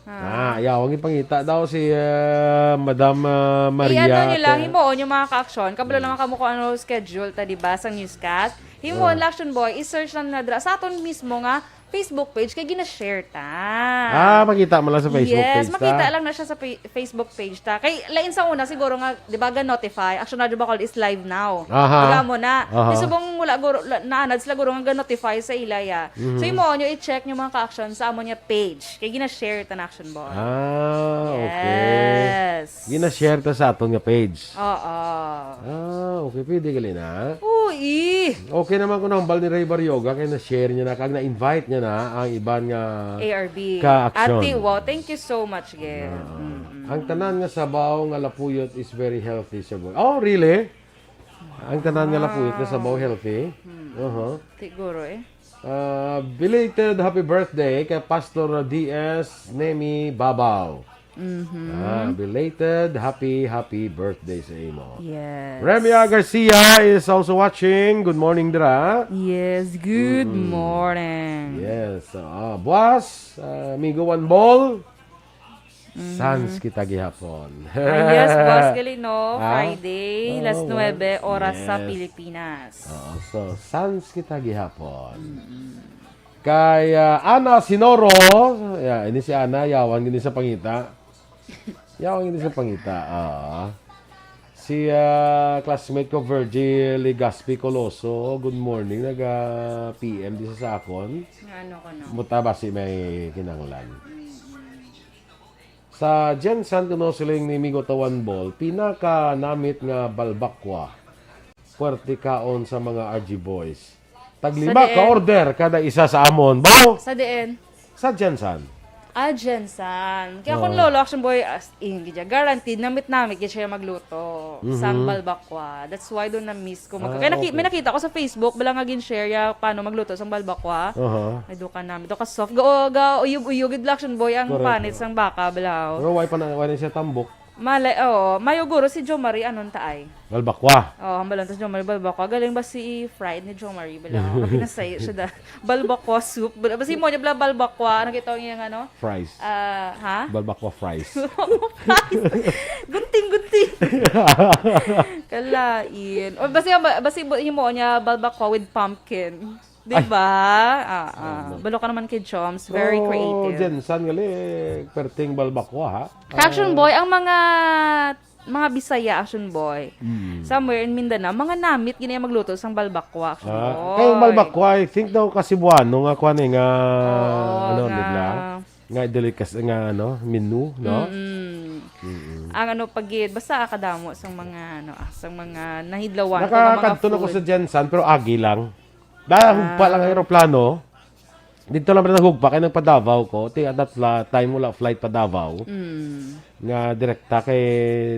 Ah, yaw, ang ipangita daw si, ah, Madam, ah, Maria. I-ano nyo lang, Te- himuon yung mga ka-action. Kabalo naman kamo kung ano schedule ta, di ba, sa newscast. Himuon Ah. lang, Action Boy, i-search lang na dra sa aton mismo nga Facebook page kay gina-share ta. Ah, makita mo lang sa Facebook Yes, page ta? makita lang na siya sa pa- Facebook page ta. Kay lain sa una siguro nga, di ba, ga-notify. Action Radio Bacolod is live now. Aha. Taga mo na. Aha. Di subong wala guro, la- naanad sila guro nga ga-notify sa ila ya. Mhm. So, himuon nyo i-check yung mga ka-action sa amo niya page. Kay gina-share ta na, Action Boy. Ah, okay. Yes. Gina-share ta sa aton nga page. Oo. Ah, okay. Pwede gali na. Uy! Okay naman kung nahambal ni Ray Barrioga kay na-share niya na kag na-invite niya na ang iban nga A R B. Ka-action. Ate, wow, thank you so much, Gil. Ah, Mm-mm. ang tanan nga sabaw nga lapuyot is very healthy, Sir Boy. Oh, really? Ang tanan nga lapuyot nga sabaw Wow. healthy? Hmm. Uh-huh. Siguro eh. Ah, belated happy birthday kay Pastor D S Nemi Babaw. Mhm. Ah, belated happy, happy birthday sa imo. Yes. Remia Garcia is also watching. Good morning, dira. Yes, good Mm-mm. morning. Yes. So, ah, buwas, ah, amigo One Ball. Mhm. Sans kita gihapon. Ah, yes, buwas gali, no? Ah? Friday, las Oh, nuebe, oras sa yes. Pilipinas. Oo, so, sans kita gihapon. Mm-mm. Kay, ah, Ana Sinoro, ya, ini si Ana, yawan gini sa pangita. Yawan gini sa pangita, ah. Si, ah, classmate ko, Virgil Legaspi Coloso, good morning, naga P M di sa akon. Nga ano ko, no? Muta ba si may kinahanglan? Mm-mm. Sa Gensan kuno siling ni Migo Tawan Ball, pinakanamit nga balbakwa. Puwerte kaon sa mga R G boys. Taglima Sa diin? ka order kada isa sa amon. Baw! Sa diin? Sa Gensan. Ah, Gensan. Kaya kung Oo. lolo, Action Boy, as in, gid siya, guaranteed, namit-namit gid siya magluto Mhm. sang balbakwa. That's why doon na-miss ko. Mag- Ah, Kaya naki- okay. may nakita ko sa Facebook, bala nga gin-share ya, paano magluto sang balbakwa. Aha. May duka namin. Duka soft. Ga, ga, uyog-uyog, gid, Action Boy, ang Correct. panit sang baka, balaw. Pero why pa na, why na siya tambok? Malay, oo. Mayo guro si Jo Marie, anon ta ay? Balbakwa. Oo, ang balon, tas Jo Marie, balbakwa. Galing ba si fried ni Jo Marie, balaw? Kapinasay siya da. Balbakwa soup. Bala, basi mo niya, bala, balbakwa. Ano kita niya, ano? Fries. Ah, ha? Balbakwa fries. Fries. Gunting, gunting. Kalain. O, basi, basi, himuon niya, balbakwa with pumpkin. Di Ay. ba? Ah, ah. Ano? Balo ka naman kay Choms. Very Oh, creative. Gensan gali, perting balbakwa, ha? Action Ah. Boy, ang mga, mga Bisaya, Action Boy, Mm. somewhere in Mindanao, mga namit gini ang magluto sang balbakwa, Action Ah, Boy. kay ang balbakwa, I think daw ka Cebuano nga kuan eh, nga, Oo, ano, nga di ba? Nga delicacy, nga, ano, menu, no? Mm-mm. Mm-mm. Ang ano, pagid, basta kadamo sang mga, ano, ah, sang mga nahidlawan ko nga mga Nakakadto na ko food. sa Gensan, pero agi lang. Dahil hugpa lang ang Ah. eroplano, dito lang pala naghugpa, kaya nagpa-Davao ko. Ti, at that fla-, time, wala flight pa Davao. Mm. Nga direkta kay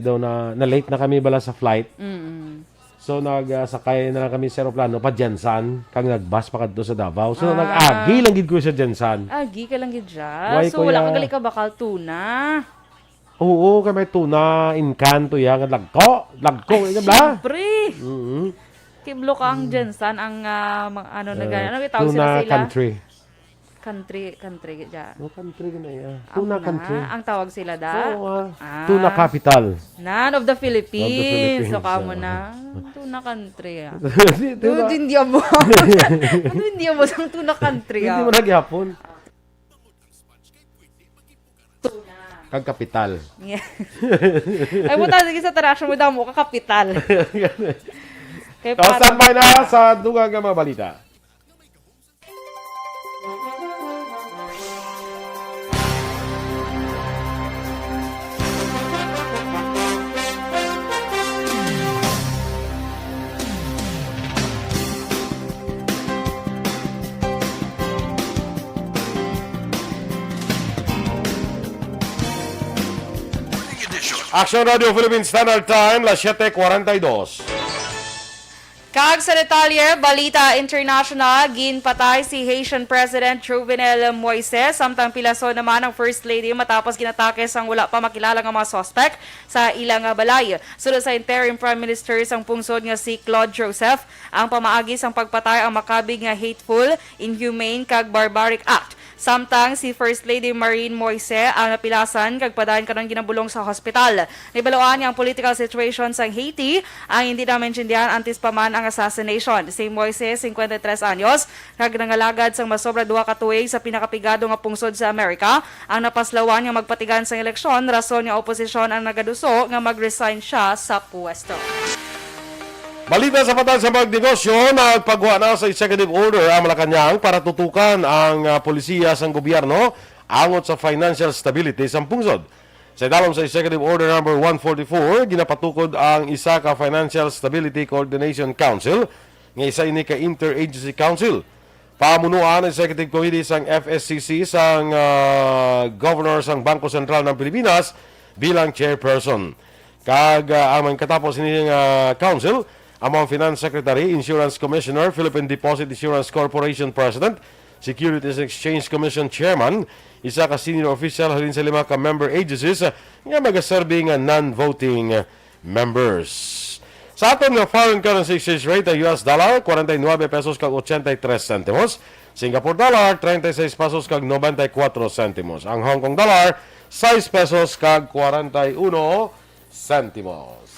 daw na, na-late na kami bala sa flight. Mm. So, nag, ah, sakay na lang kami sa eroplano pa Gensan, kag nag-bus pa kadto sa Davao. So, Ah. nag-agi lang gid ko sa Gensan. Agi ka lang gid dyan. Why, So, wala kuya? ka gali ka bakal tuna. Oo, kay may tuna, Encanto, yan, nga lagko. Lagko, Ay, yun, bla? siyempre. Mm-hmm. Kiblo ka ang Mm. Gensan, ang, ah, mga, ano na Uh, gani. Ano itawag sila tuna sila? country. Country, country, dya. No, country na iya. Ang Tuna na, country. ang tawag sila, da? Oo, ah. Ah. Tuna capital. None of the Philippines. Of the Philippines, So, kamo oo. na. Tuna country, ah. Di, di Dude, ba? hindi amo. Ano, hindi amo sa tuna country, Hindi ah? mo naghihapon. Tuna. Kag kapital. Yeah. Ay, buta, sige sa interaction mo, damo ka kapital. Kaya O, parang standby na sa dugang nga mga balita. Action Radio Philippines Standard Time, las siete cuarenta y dos. Kag sa detalye, balita international, ginpatay si Haitian President Jovenel Moise, samtang pilason naman ang First Lady matapos ginatake sang wala pa makilala nga mga suspek sa ila nga balay. Suno sa interim Prime Minister sang pungsod nga si Claude Joseph, ang pamaagi sang pagpatay ang makabig nga hateful, inhumane, kag barbaric act. Samtang si First Lady Marine Moise ang napilasan kag padayon karon ginabulong sa hospital. Nahibaluan nga ang political situation sang Haiti ang hindi na maintindihan antes pa man ang assassination. Si Moise, cincuenta y tres anyos, kag nangalagad sang masobra duha ka tuig sa pinakapigado nga pungsod sa Amerika, ang napaslawan nga magpatigan sang eleksyon, rason nga oposisyon ang nagaduso nga mag-resign siya sa pwesto. Balita sa patag sa magnegosyo, nagpagwa na sa executive order ang Malacañang para tutukan ang ah, polisiya sang gobyerno angot sa financial stability sang pungsod. Sa idalom sa Executive Order Number one forty-four, ginapatukod ang isa ka Financial Stability Coordination Council nga isa ini ka interagency council. Pamunuan ang Executive Committee sang F S C C sang ah, Governor sang Bangko Sentral ng Pilipinas bilang chairperson. Kag ah, ang magkatapos ini nga council, amo ang Finance Secretary, Insurance Commissioner, Philippine Deposit Insurance Corporation President, Securities and Exchange Commission Chairman, isa ka senior official halin sa lima ka member agencies nga magaserbi nga non-voting members. Sa aton nga foreign currency exchange rate, ang U S dollar, forty-nine pesos kag eighty-three centimos. Singapore dollar, thirty-six pesos kag ninety-four centimos. Ang Hong Kong dollar, six pesos kag forty-one centimos.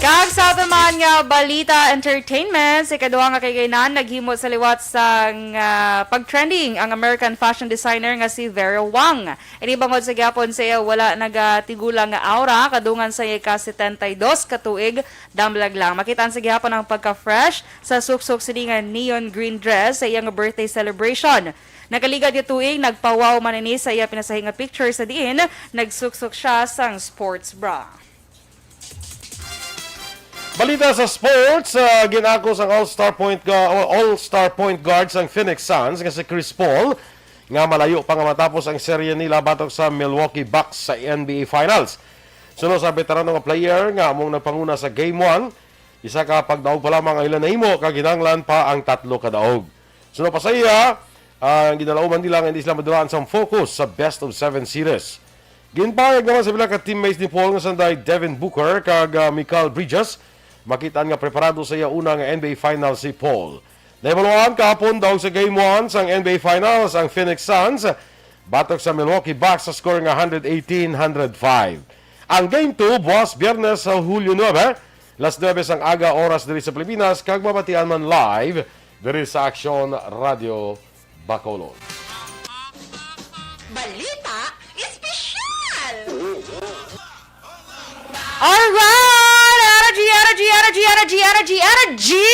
Kag sa aton man nga balita entertainment, si kadwa nga kaiganan naghimo sa liwat sang ah, pag-trending ang American fashion designer nga si Vera Wang. Ini bangod sa gihapon sa iya wala nagatigulang nga aura, kadungan sa iya ka setenta y dos ka tuig, damlag lang. Makitaan sa gihapon ang pagka-fresh sa suksok sini nga neon green dress sa iya nga birthday celebration. Nakaligad nga tuig, nagpawaw man ini sa iya pinasahi nga picture sa diin nagsuksok siya sang sports bra. Balita sa sports, ah, ginakos ang all-star point gu- o all-star point guard sang Phoenix Suns nga si Chris Paul nga malayo pa nga matapos ang serye nila batok sa Milwaukee Bucks sa N B A Finals. Suno sa veterano nga player nga among nagpanguna sa Game one, isa ka pagdaog pa lamang ang ila nahimo kag kinahanglan pa ang tatlo ka daog. Suno pa sa iya, ang ginalauman nila nga hindi sila madulaan sang focus sa best of seven series. Ginpahayag naman sa pila ka teammates ni Paul nga sanday Devin Booker kag ah, Mikal Bridges, makitaan nga preparado sa iya una nga N B A Finals si Paul. Nahibaluan kahapon daog sa Game one sang N B A Finals ang Phoenix Suns batok sa Milwaukee Bucks sa score nga one eighteen one oh five. Ang Game two buwas Biyernes sa Hulyo nuebe, las nuebe sang aga oras diri sa Pilipinas kag mabatian man live diri sa Aksyon Radio Bacolod. Balita Espesyal! Alright! Energy, energy, energy, energy, energy, energy!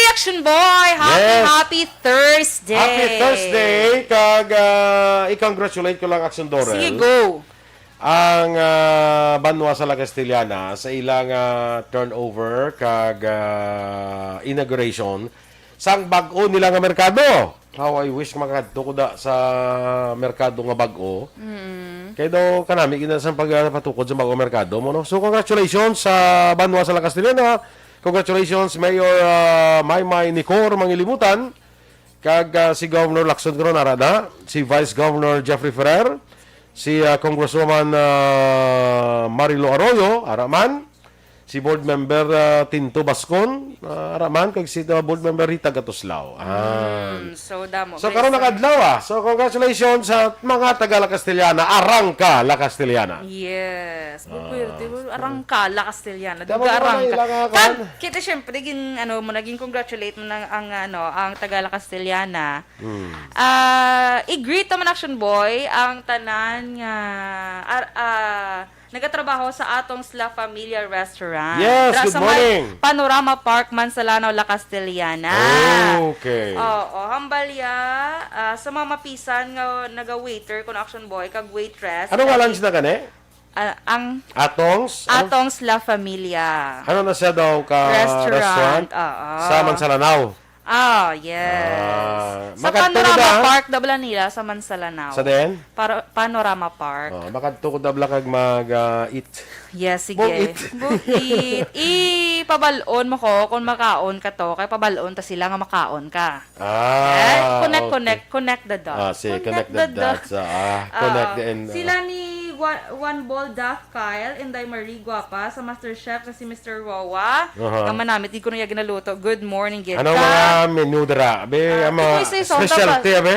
Action Boy! Happy, Yes. happy Thursday! Happy Thursday! Kag ah, i-congratulate ko lang, Action Dorel. Sige, go! Ang ah, banwa sa La Castellana sa ilang ah, turnover kag ah, inauguration sang bag-o nila nga merkado. How I wish makadto ko da sa merkado nga bag-o. Kay daw kanami gina sa pagpatukod sa bag-o merkado mo, no? So congratulations sa banwa sa La Castellana. Congratulations Mayor ah, Maymay Nicor Mangilibutan kag ah, si Governor Lacson karon ara na, si Vice Governor Jeffrey Ferrer, si ah, Congresswoman ah, Marilo Arroyo ara man, si Board Member ah, Tinto Bascon ah, ara man, kag si ah, Board Member Rita Gatuslao. Ah. Mm, so, damo. So karon ang adlaw ah. So congratulations sa mga taga La Castellana, Arangka La Castellana. Yes. Bukwerte, arangka, La Castellana. Tama Duga mo, arangka. ilang, ah, Kag, kwan? kita, syempre, gin, ano, mo, naging congratulate mo ng, ang, ano, ang taga La Castellana. Ah, i-greet naman, Action Boy, ang tanan nga, ar, ah, nagatrabaho sa atong La Familia Restaurant. Yes, Dra good sa may morning. Panorama Park, Mansalanaw, La Castellana. Okay. Oo, hambalya, ah, sa mga mapisan nga naga-waiter, kung, Action Boy, kag waitress. Ano nga lunch na gani? Ah, ang Atong's? Ano? Atong's La Familia. Ano na siya daw ka Restaurant, restaurant? Oo. Sa Mansalanaw. Ah, yes. Ah, Sa makadto Panorama ka? Park, dabla nila sa Mansalanao. Sa den? Para, Panorama Park. Oh, makadto ko dabla kag mag, ah, eat. Yes, sige. Bukit. Bukit. Ipabal-on mo ko kung makaon ka to, kay pabal-on ta sila nga makaon ka. Ah, Eh, connect, okay. Connect, connect the dots. Ah, sige, connect the dots, ah, ah, connect Oo. the end, Sila ah. ni Wa-, One Ball Duff Kyle, Inday Marie Guapa, sa Master Chef na si Mister Roa. Aha. Nga manamit, di ko na iya ginaluto. Good morning, gid Ano ka? Mga menu dira? Be, Ah, ang mga di ko isa-isa, specialty, tapos, abe?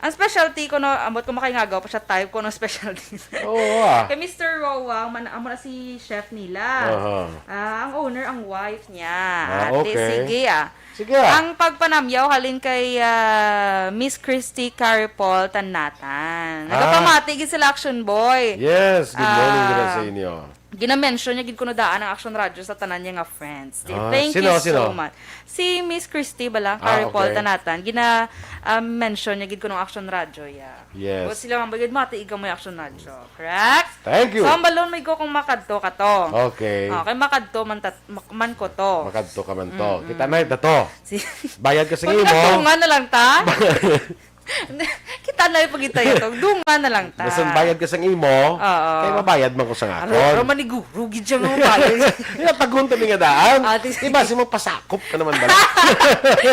Ang specialty ko, no, ambot ko makay ngagaw pa siya, type ko ng specialty. Oo, ah. Kay Mister Roa, man, amo na si chef nila. Aha. Ah, ang owner, ang wife niya. Ah, Ate, okay. Sige, ah. Sige, ah. Ang pagpanamyaw halin kay, ah, Miss Christy Caripol Tanatan. Ah. Nagapamati gid sila, Action Boy. Yes, good morning Ah, dira sa inyo. Gina-mention niya gid kuno daan ang Action Radio sa tanan niya nga friends. Ah, Thank sino, you so sino? much. Si Miss Christy bala, Ah, Caripol okay. Tanatan. Gina, ah, mention niya gid kuno ang Action Radio, yeah. Yes. O sila man ba gid mati, ikaw may Action Radio, correct? Thank you. So, ang balon may go kung makadto ka to. Okay. Okay, makadto man, tat-, mak-, man ko to. Makadto ka man to. Mm-mm. Kita na ito to. Si Bayad ka sa Kung imo. Dungan na lang ta. Kita na yung pagkita ito. Dungan na lang ta. Basta bayad ka sa imo, Oo. kay mabayad man ko sa Aro, akon. aro, maniguro, gid siya nga mabayad. Yung tagun to nga daan. Ah, di- Iba, si mo pasakop ka naman ba?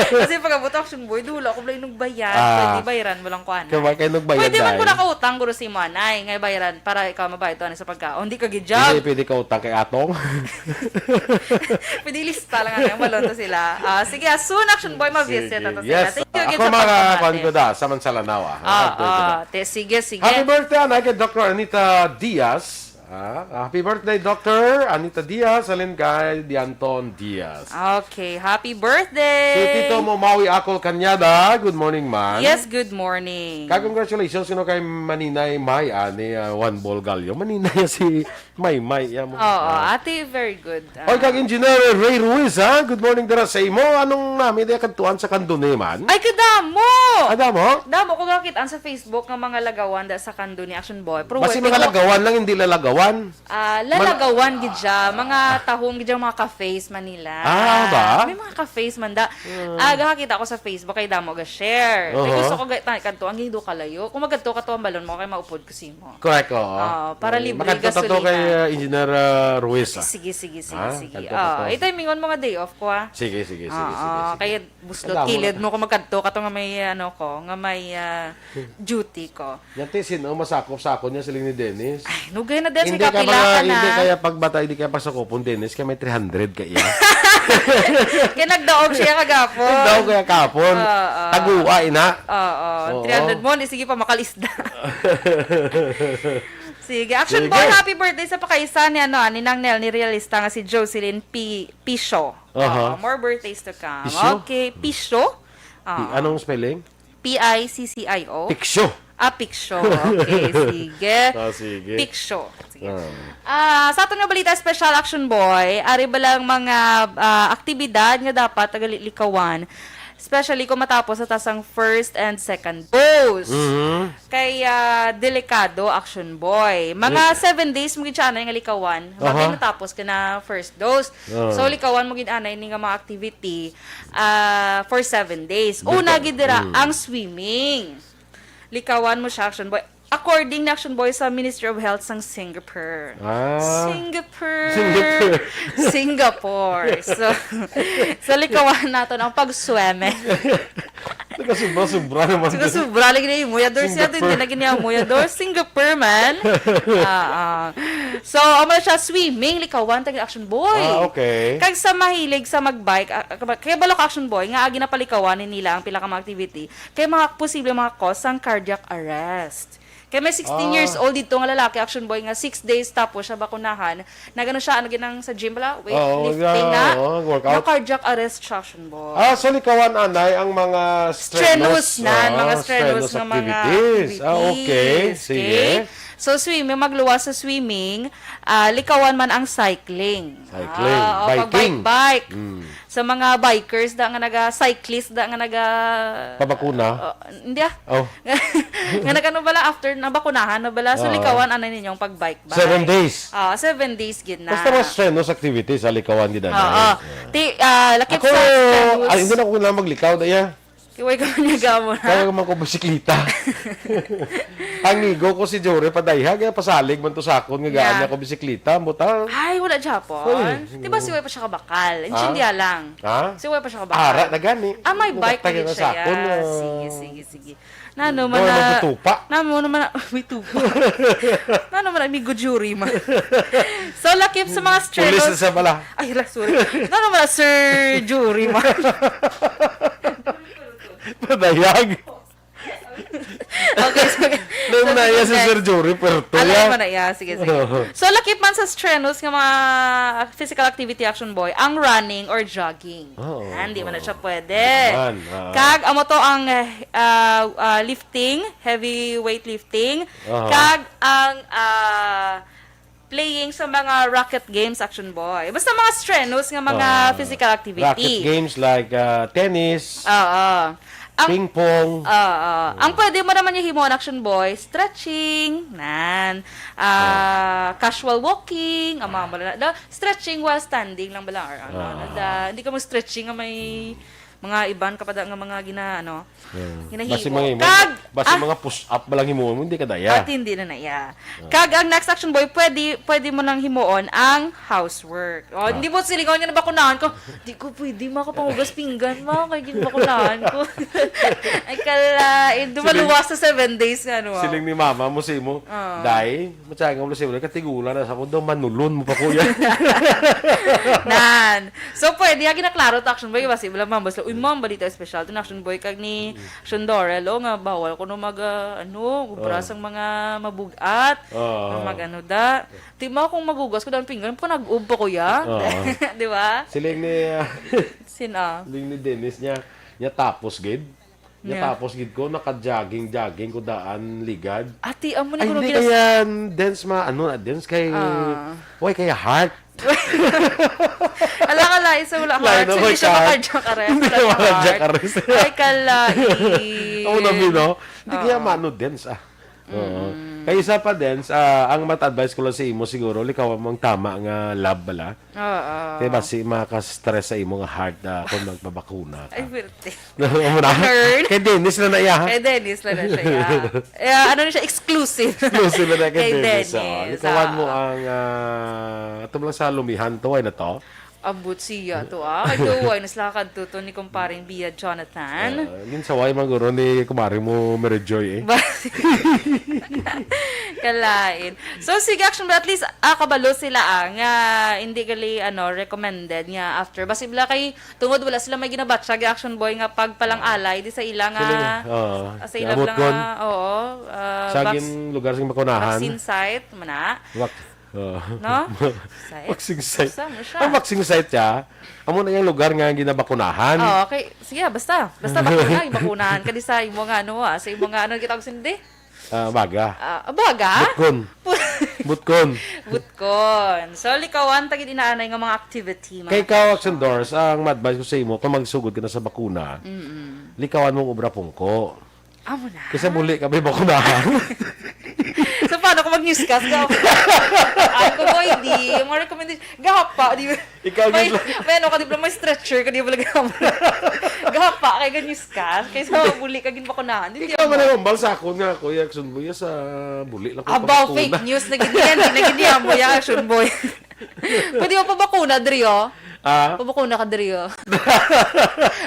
Kasi pag abot, Action Boy, dula ko bala yung bayad. Ah. Pwede bayaran mo lang ko, anay. Kaya ba kayo nagbayad, Pwede man ko dai? nakautang, guro, si mo, anay, nga bayaran para ikaw mabayad to, ano, sa pagkaon. Di ka gid job. Hindi, pwede ka utang kay Atong. Pwede lista lang, anay, ang balon to sila. Ah, sige, ah, soon, Action Boy, ma-visit Sige. nato sila. Yes. Thank you Ako again sa mga pagpamati. kwan ko da, sa Mansalanaw, ah. Ah, Mga kwan ko da. ah, te, sige, sige. Happy birthday, anay, kay Doctor Anita Diaz. Ah, happy birthday, Doctor Anita Diaz, halin kay Dianton Diaz. Okay, happy birthday! Si Tito Momawi Akol Kanyada, good morning, man. Yes, good morning. Ka-, congratulations, you know, kay Maninay May, ah, ni, ah, Juan Bolgallo. Maninay si May May, ya mo. Oo, Ah. ate, very good. Oy, Ah. kag Engineer Ray Ruiz, ha? Good morning dira sa imo. Anong nami di kadtuan sa Kanduneman? Ay, kadamo! Kadamo? Damo ko gakitaan sa Facebook nga mga lagawan da sa Kanduni Action Boy. Pero Basi wait, mga pero lagawan lang, hindi lalagawan. Ah, Man- lalagawan gid siya. Mga tahong gid siya, mga cafes man nila. Ah, ba? May mga cafes man da. Hmm. Ah, gakakita ko sa Facebook kay damo ga share. Kay Oho. gusto ko ga-, ta-, kadto ang gindo kalayo. Kung magkadto ka to ang balon mo kay maupod ko simo. Correct, oo. Oo, para Eh, libre makadto ta to gasolina. kay, uh, Engineer, uh, Ruiz, ah. Sige, sige, sige, Ha? sige. Kadto ta Oo, to. ito yung mingon mo nga day off ko, ah. Sige, sige, sige, Oo, sige, sige. kaya buslot Kadamo kilid na. mo kung magkadto ka to nga may, ano ko, nga may, ah, duty ko. Yan, te, sino masakop sa akon niya, siling ni Dennis. Ay, nugay na din si Hindi ka kapila mga, ka na. hindi kaya pagbata, hindi kaya pasakopon, Dennis, kaya may three hundred ka iya. Kaya nagdaog siya kagapon. Nagdaog kaya kapon. Oo. Tagua, ina. Oo. Oo. Three hundred mo, di sige pa makalisda. Sige. Action Sige. Boy, happy birthday sa pakaisa ni, ano, ni Nang Nel, ni Realista nga si Jocelyn P-, Pisho. Aha. Oo, more birthdays to come. Pisho? Okay, Pisho. Pi-, Oo. anong spelling? P I C C I O. Piksyo. Ah, Piksyo. Okay, sige. Ah, sige. Piksyo. Sige. Ah. Ah, sa aton nga balita, special action boy, ari ba lang mga, ah, aktibidad nga dapat tagalikawan, especially kung matapos sa tasang first and second dose. Mhm. Kay, ah, delikado, action boy. Mga Li- seven days mo gid siya, anay, nga likawan. Bagay Aha. natapos ka na first dose. Ah. So, likawan mo gid, anay, ni nga mga activity, ah, for seven days. Una Bitaw. gid dira, Mm. ang swimming. Likawan mo siya, action boy. According na, action boy, sa Ministry of Health sang Singapore. Ah. Singapore. Singapore. Singapore. So, so likawan naton ang pag-swimming. Nagkasubra-subra naman Sige, din. sobra lagi na yung muyador siya. Singapore. Hindi na gini ang muyador. Singapore man. Ah, ah. So, amo siya, swimming, likawan, tag action boy. Ah, okay. Kag sa mahilig sa mag-bike, ah, kaya balo ka, action boy, nga agi na palikawan ni nila ang pila ka mga activity. Kay mga posible mga cause sang cardiac arrest. Kay may sixteen Ah. years old dito nga lalaki, action boy, nga six days tapos siya bakunahan. Nagano siya, ano, ginang sa gym pala? Weightlifting Oo, yeah, na. oo, workout. Na cardiac arrest siya, action boy. Ah, so likawan, anay, ang mga Strenuous strenuous, na, ah, mga strenuous strenuous nga mga activities. Ah, okay. activities, Sige. okay? So, swimming, magluwas sa swimming, ah, likawan man ang cycling. Cycling, Ah, o, pag biking. bike-bike. Mm. sa mga bikers da nga naga-cyclist da nga naga Pabakuna? Oh, hindi ah. Oh. Nga nagano bala after nabakunahan na bala, so Oo. likawan anay ninyong pag-bike-bike. Seven days. Ah, seven days gid na. Basta mas strenuous activities, sa likawan gid Oo. anay. Ti ah, lakip Ako, sa strenuous. Ay, hindi na ako na maglikaw daya. Kiway ka man niya gamo na. Kaya man ko bisiklita. Ang nigo ko si Jory Padayha, kaya pasalig man to sa akon nga gaan Yeah. niya ko bisiklita, butang. Ay, wala gyapon. Ay, Di ba oo. si Way pa siya kabakal? Ah? Intindiya lang. Ha? Si Way pa siya kabakal. Ara na gani. Ah, may Ang bike gata ulit na siya. sa akon, ah. Sige, sige, sige. Nano man Doon na, nagtutupa. Nano naman na, may tupa. Nano man na, amigo Jury man. So, lakip sa mga Pulis strenuous. na siya pala. Ay, la, sorry. Nano man na, Sir Jury man. Padayag. Okay, so, Nung so, naya sige, si next. Sir Jury, perto Alam ya. mo na, yeah, sige, sige. Oo. So, lakip man sa strenuous nga mga physical activity, Action Boy, ang running or jogging. Oo, Yan, di man na oo. siya pwede. Di man, ah. Kag, amo to ang, eh, ah, ah, lifting, heavy weight lifting. Aha. Kag ang, ah, playing sa mga racket games, Action Boy. Basta mga strenuous nga mga Ah, physical activity. racket games like, ah, tennis, Oo. Ang, ping pong. Oo. Ang pwede mo naman yung himuon, Action Boy, stretching, nan, ah, Ah. casual walking, ang mga Ah. mala-, da, stretching while standing lang bala, or ano, Ah. ano, da, hindi ka mag-stretching nga may mga iban ka pa da nga mga gina-, ano, Yeah. Ginahimo. Basi mga, Kag, basi ah, mga push-up ba lang himuon mo, hindi ka daya. At hindi na na iya. Ah. Kag ang next, Action Boy, pwede, pwede mo nang himuon ang housework. Oh, Ah. hindi mo silingon nga nabakunahan ko. Di ko pwede makapangugas pinggan, ma, kay ginbakunahan ko. Ay, kalain. Siling, Dumaluwas sa seven days nga, ano, ah. siling ni mama mo sa imo, Ah. Day, Matyaga mo na siya, wala ka tigulang na sa ako daw, manulon mo pa, kuya. Nan. So, pwede, ah, ginaklaro to, Action Boy, basi wala, ma'am, basta, "Uy, ma'am, balita espesyal to na Action Boy kag ni Action Dorel, oh, nga bawal ko no mag, ah, ano, gubra Ah. sang mga mabugat, Oo. nga mag, ano, da." Di mo akong magugas ko, dahil pinggan, panag-ub pa, kuya. Oo. Di ba? Siling ni, ah, Sino? siling ni Dennis niya, niya tapos, gid. Niya Yeah. tapos gid ko, naka-jogging-jogging ko daan ligad. Ati, amo ni Ay, kuno hindi ginas- kaya dance ma-, ano na, dance kay, Ah. why kaya heart? Ala ka, lain sa wala Lain heart. na Hindi may siya heart. maka-cardiac arrest. Hindi Wala ka heart. maka-cardiac arrest. Ay, kalain. Ako na, Bino. Hindi kaya Oo. mano dance, ah. Oo. Mm. Kaya isa pa, Dens, ah, ang mat-advise ko lang sa imo siguro, likawan mo ang tama nga lab bala. Oo. Kay basi maka-stress sa imo nga heart, ah, kung magpabakuna ka. Ay, pwerte. Amo na. Heard? Kay Dennis na na iya, ha? Kay Dennis na na siya, yeah. Eh, ano na siya? Exclusive. Exclusive na na kay Kay Dennis, oh. Dennis, Likawan mo ah. ang, ah, ato lang sa lumihan to, ay na to. Ambot siya to, ah. Kay duway, naslakad to, to ni kumparing Bia Jonathan. Ah, yun sa way, maguro ni kumari mo, Mary Joy, eh. Ba-, kalain. So, sige, Action Boy, at least, ah, kabalo sila, ah, nga hindi gali, ano, recommended nga after. Basi bala kay, tungod wala sila may ginabatsyag, Action Boy, nga pagpalang-alay, di sa ila nga, Sila nga, oo. sa ila Abot bala kon. nga, oo, ah, Sa vac-, gin lugar sa bakunahan. vaccine site, mana. Wak-, Oo. No? Site? Waxing site. Sa mo siya? Ang waxing site siya, amo na yung lugar nga ginabakunahan. Oo, okay. Sige, basta. Basta bakuna, ibakunahan ka di sa imo nga ano, ah, sa imo nga ano, kita ko sindi? Ah, baga. Ah, baga? Butkon. Butkon. Butkon. So, likawan, tagid inaanay nga mga activity, mga Kay ikaw, Action Doors, ang ma-advise ko sa imo, kung magsugod ka na sa bakuna, Mm-mm. likawan mong obra pungko. Amo na. Kaysa buli ka, may bakunahan. So, paano kung mag-newscast ka? Ay, ko, boy, di. Yung mga recommendation, gahapa, di ba? Ikaw, May, yun lang. may ano ka, di ba? May stretcher ka, di ba? Gahapa, kaya ga-newscast. Kaysa buli ka, ginbakunahan. Di, di Ikaw, mo. man ang balsakon nga, Kuya Action Boy, sa buli lang ko Abaw, pagkuna. fake news na gid yan. Di na gid yan mo, yung Action Boy. Pwede mo pabakuna, Drio? Ah? Pabakuna ka, Drio.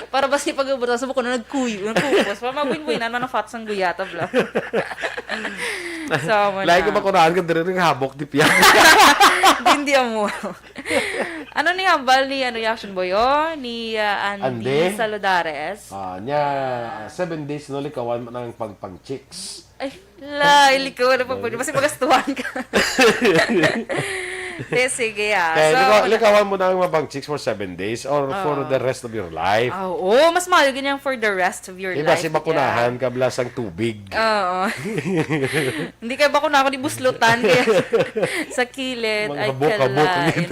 Para basi pag-ubot sa bakuna, nagkuyo, nagkupos. Para mabuin-buinan, manafat sang guyata, bla. So, mo Lain na. ko bakunahan ka, Drio, ng habok, di piya. Hindi, hindi amo. Ano ni hambal ni, ano, Action Boy, oh? Ni, ah, Andy Andy? Saludares. Ah, niya, seven days, no, likawan mo ng pagpag-chicks. Ay, la, ilikaw na pa po. Basta magastuhan ka. Te, sige, ah. Kaya So, likaw-, wala- likawan mo na ang mabang chicks for seven days or for Oh. the rest of your life. Ah, oo, mas maayo ganyang for the rest of your Iba life, si bakunahan yeah. ka blas ang tubig. Oo. Hindi kayo bakunahan, kundi buslutan kayo sa kilid. Mga Ay, habok-habok. kalain.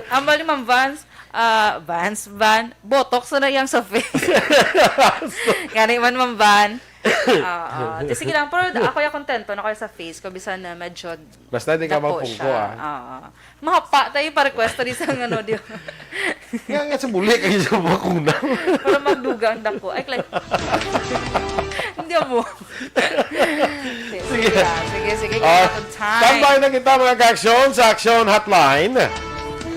Ang bali, Ma'am Vance, Ah, Vans, Van, botox na yang sa face. Gani man, Ma'am Van. Oo. Di, sige lang, pero ako ya kontento na kayo sa face ko, bisan na medyo Basta di ka dapo mapungko, siya. Ah. Oo. Mahapa tayo pa request di sa ano, di ba? Nga, nga sa buli kayo sa bakuna. Para magdugang dako. Ay, like, hindi mo. Sige, sige, sige, sige. Ah, time. Standby na kita, mga ka-aksyon, sa Aksyon Hotline.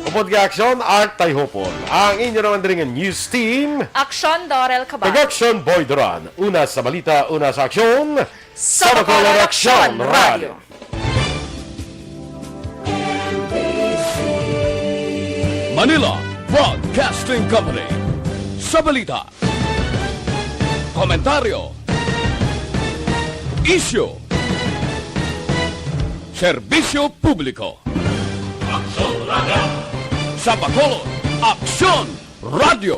Upod ka-aksyon, Art Tayhopon. Ang inyo naman diri nga news team. Aksyon, Dorel Cabal. Kag Aksyon, Boy Duran. Una sa balita, una sa aksyon. Sa Bacolod, Aksyon Radio. Manila Broadcasting Company. Sa balita, komentaryo, isyu, serbisyo publiko. Aksyon Radio. Sa Bacolod, Aksyon Radio.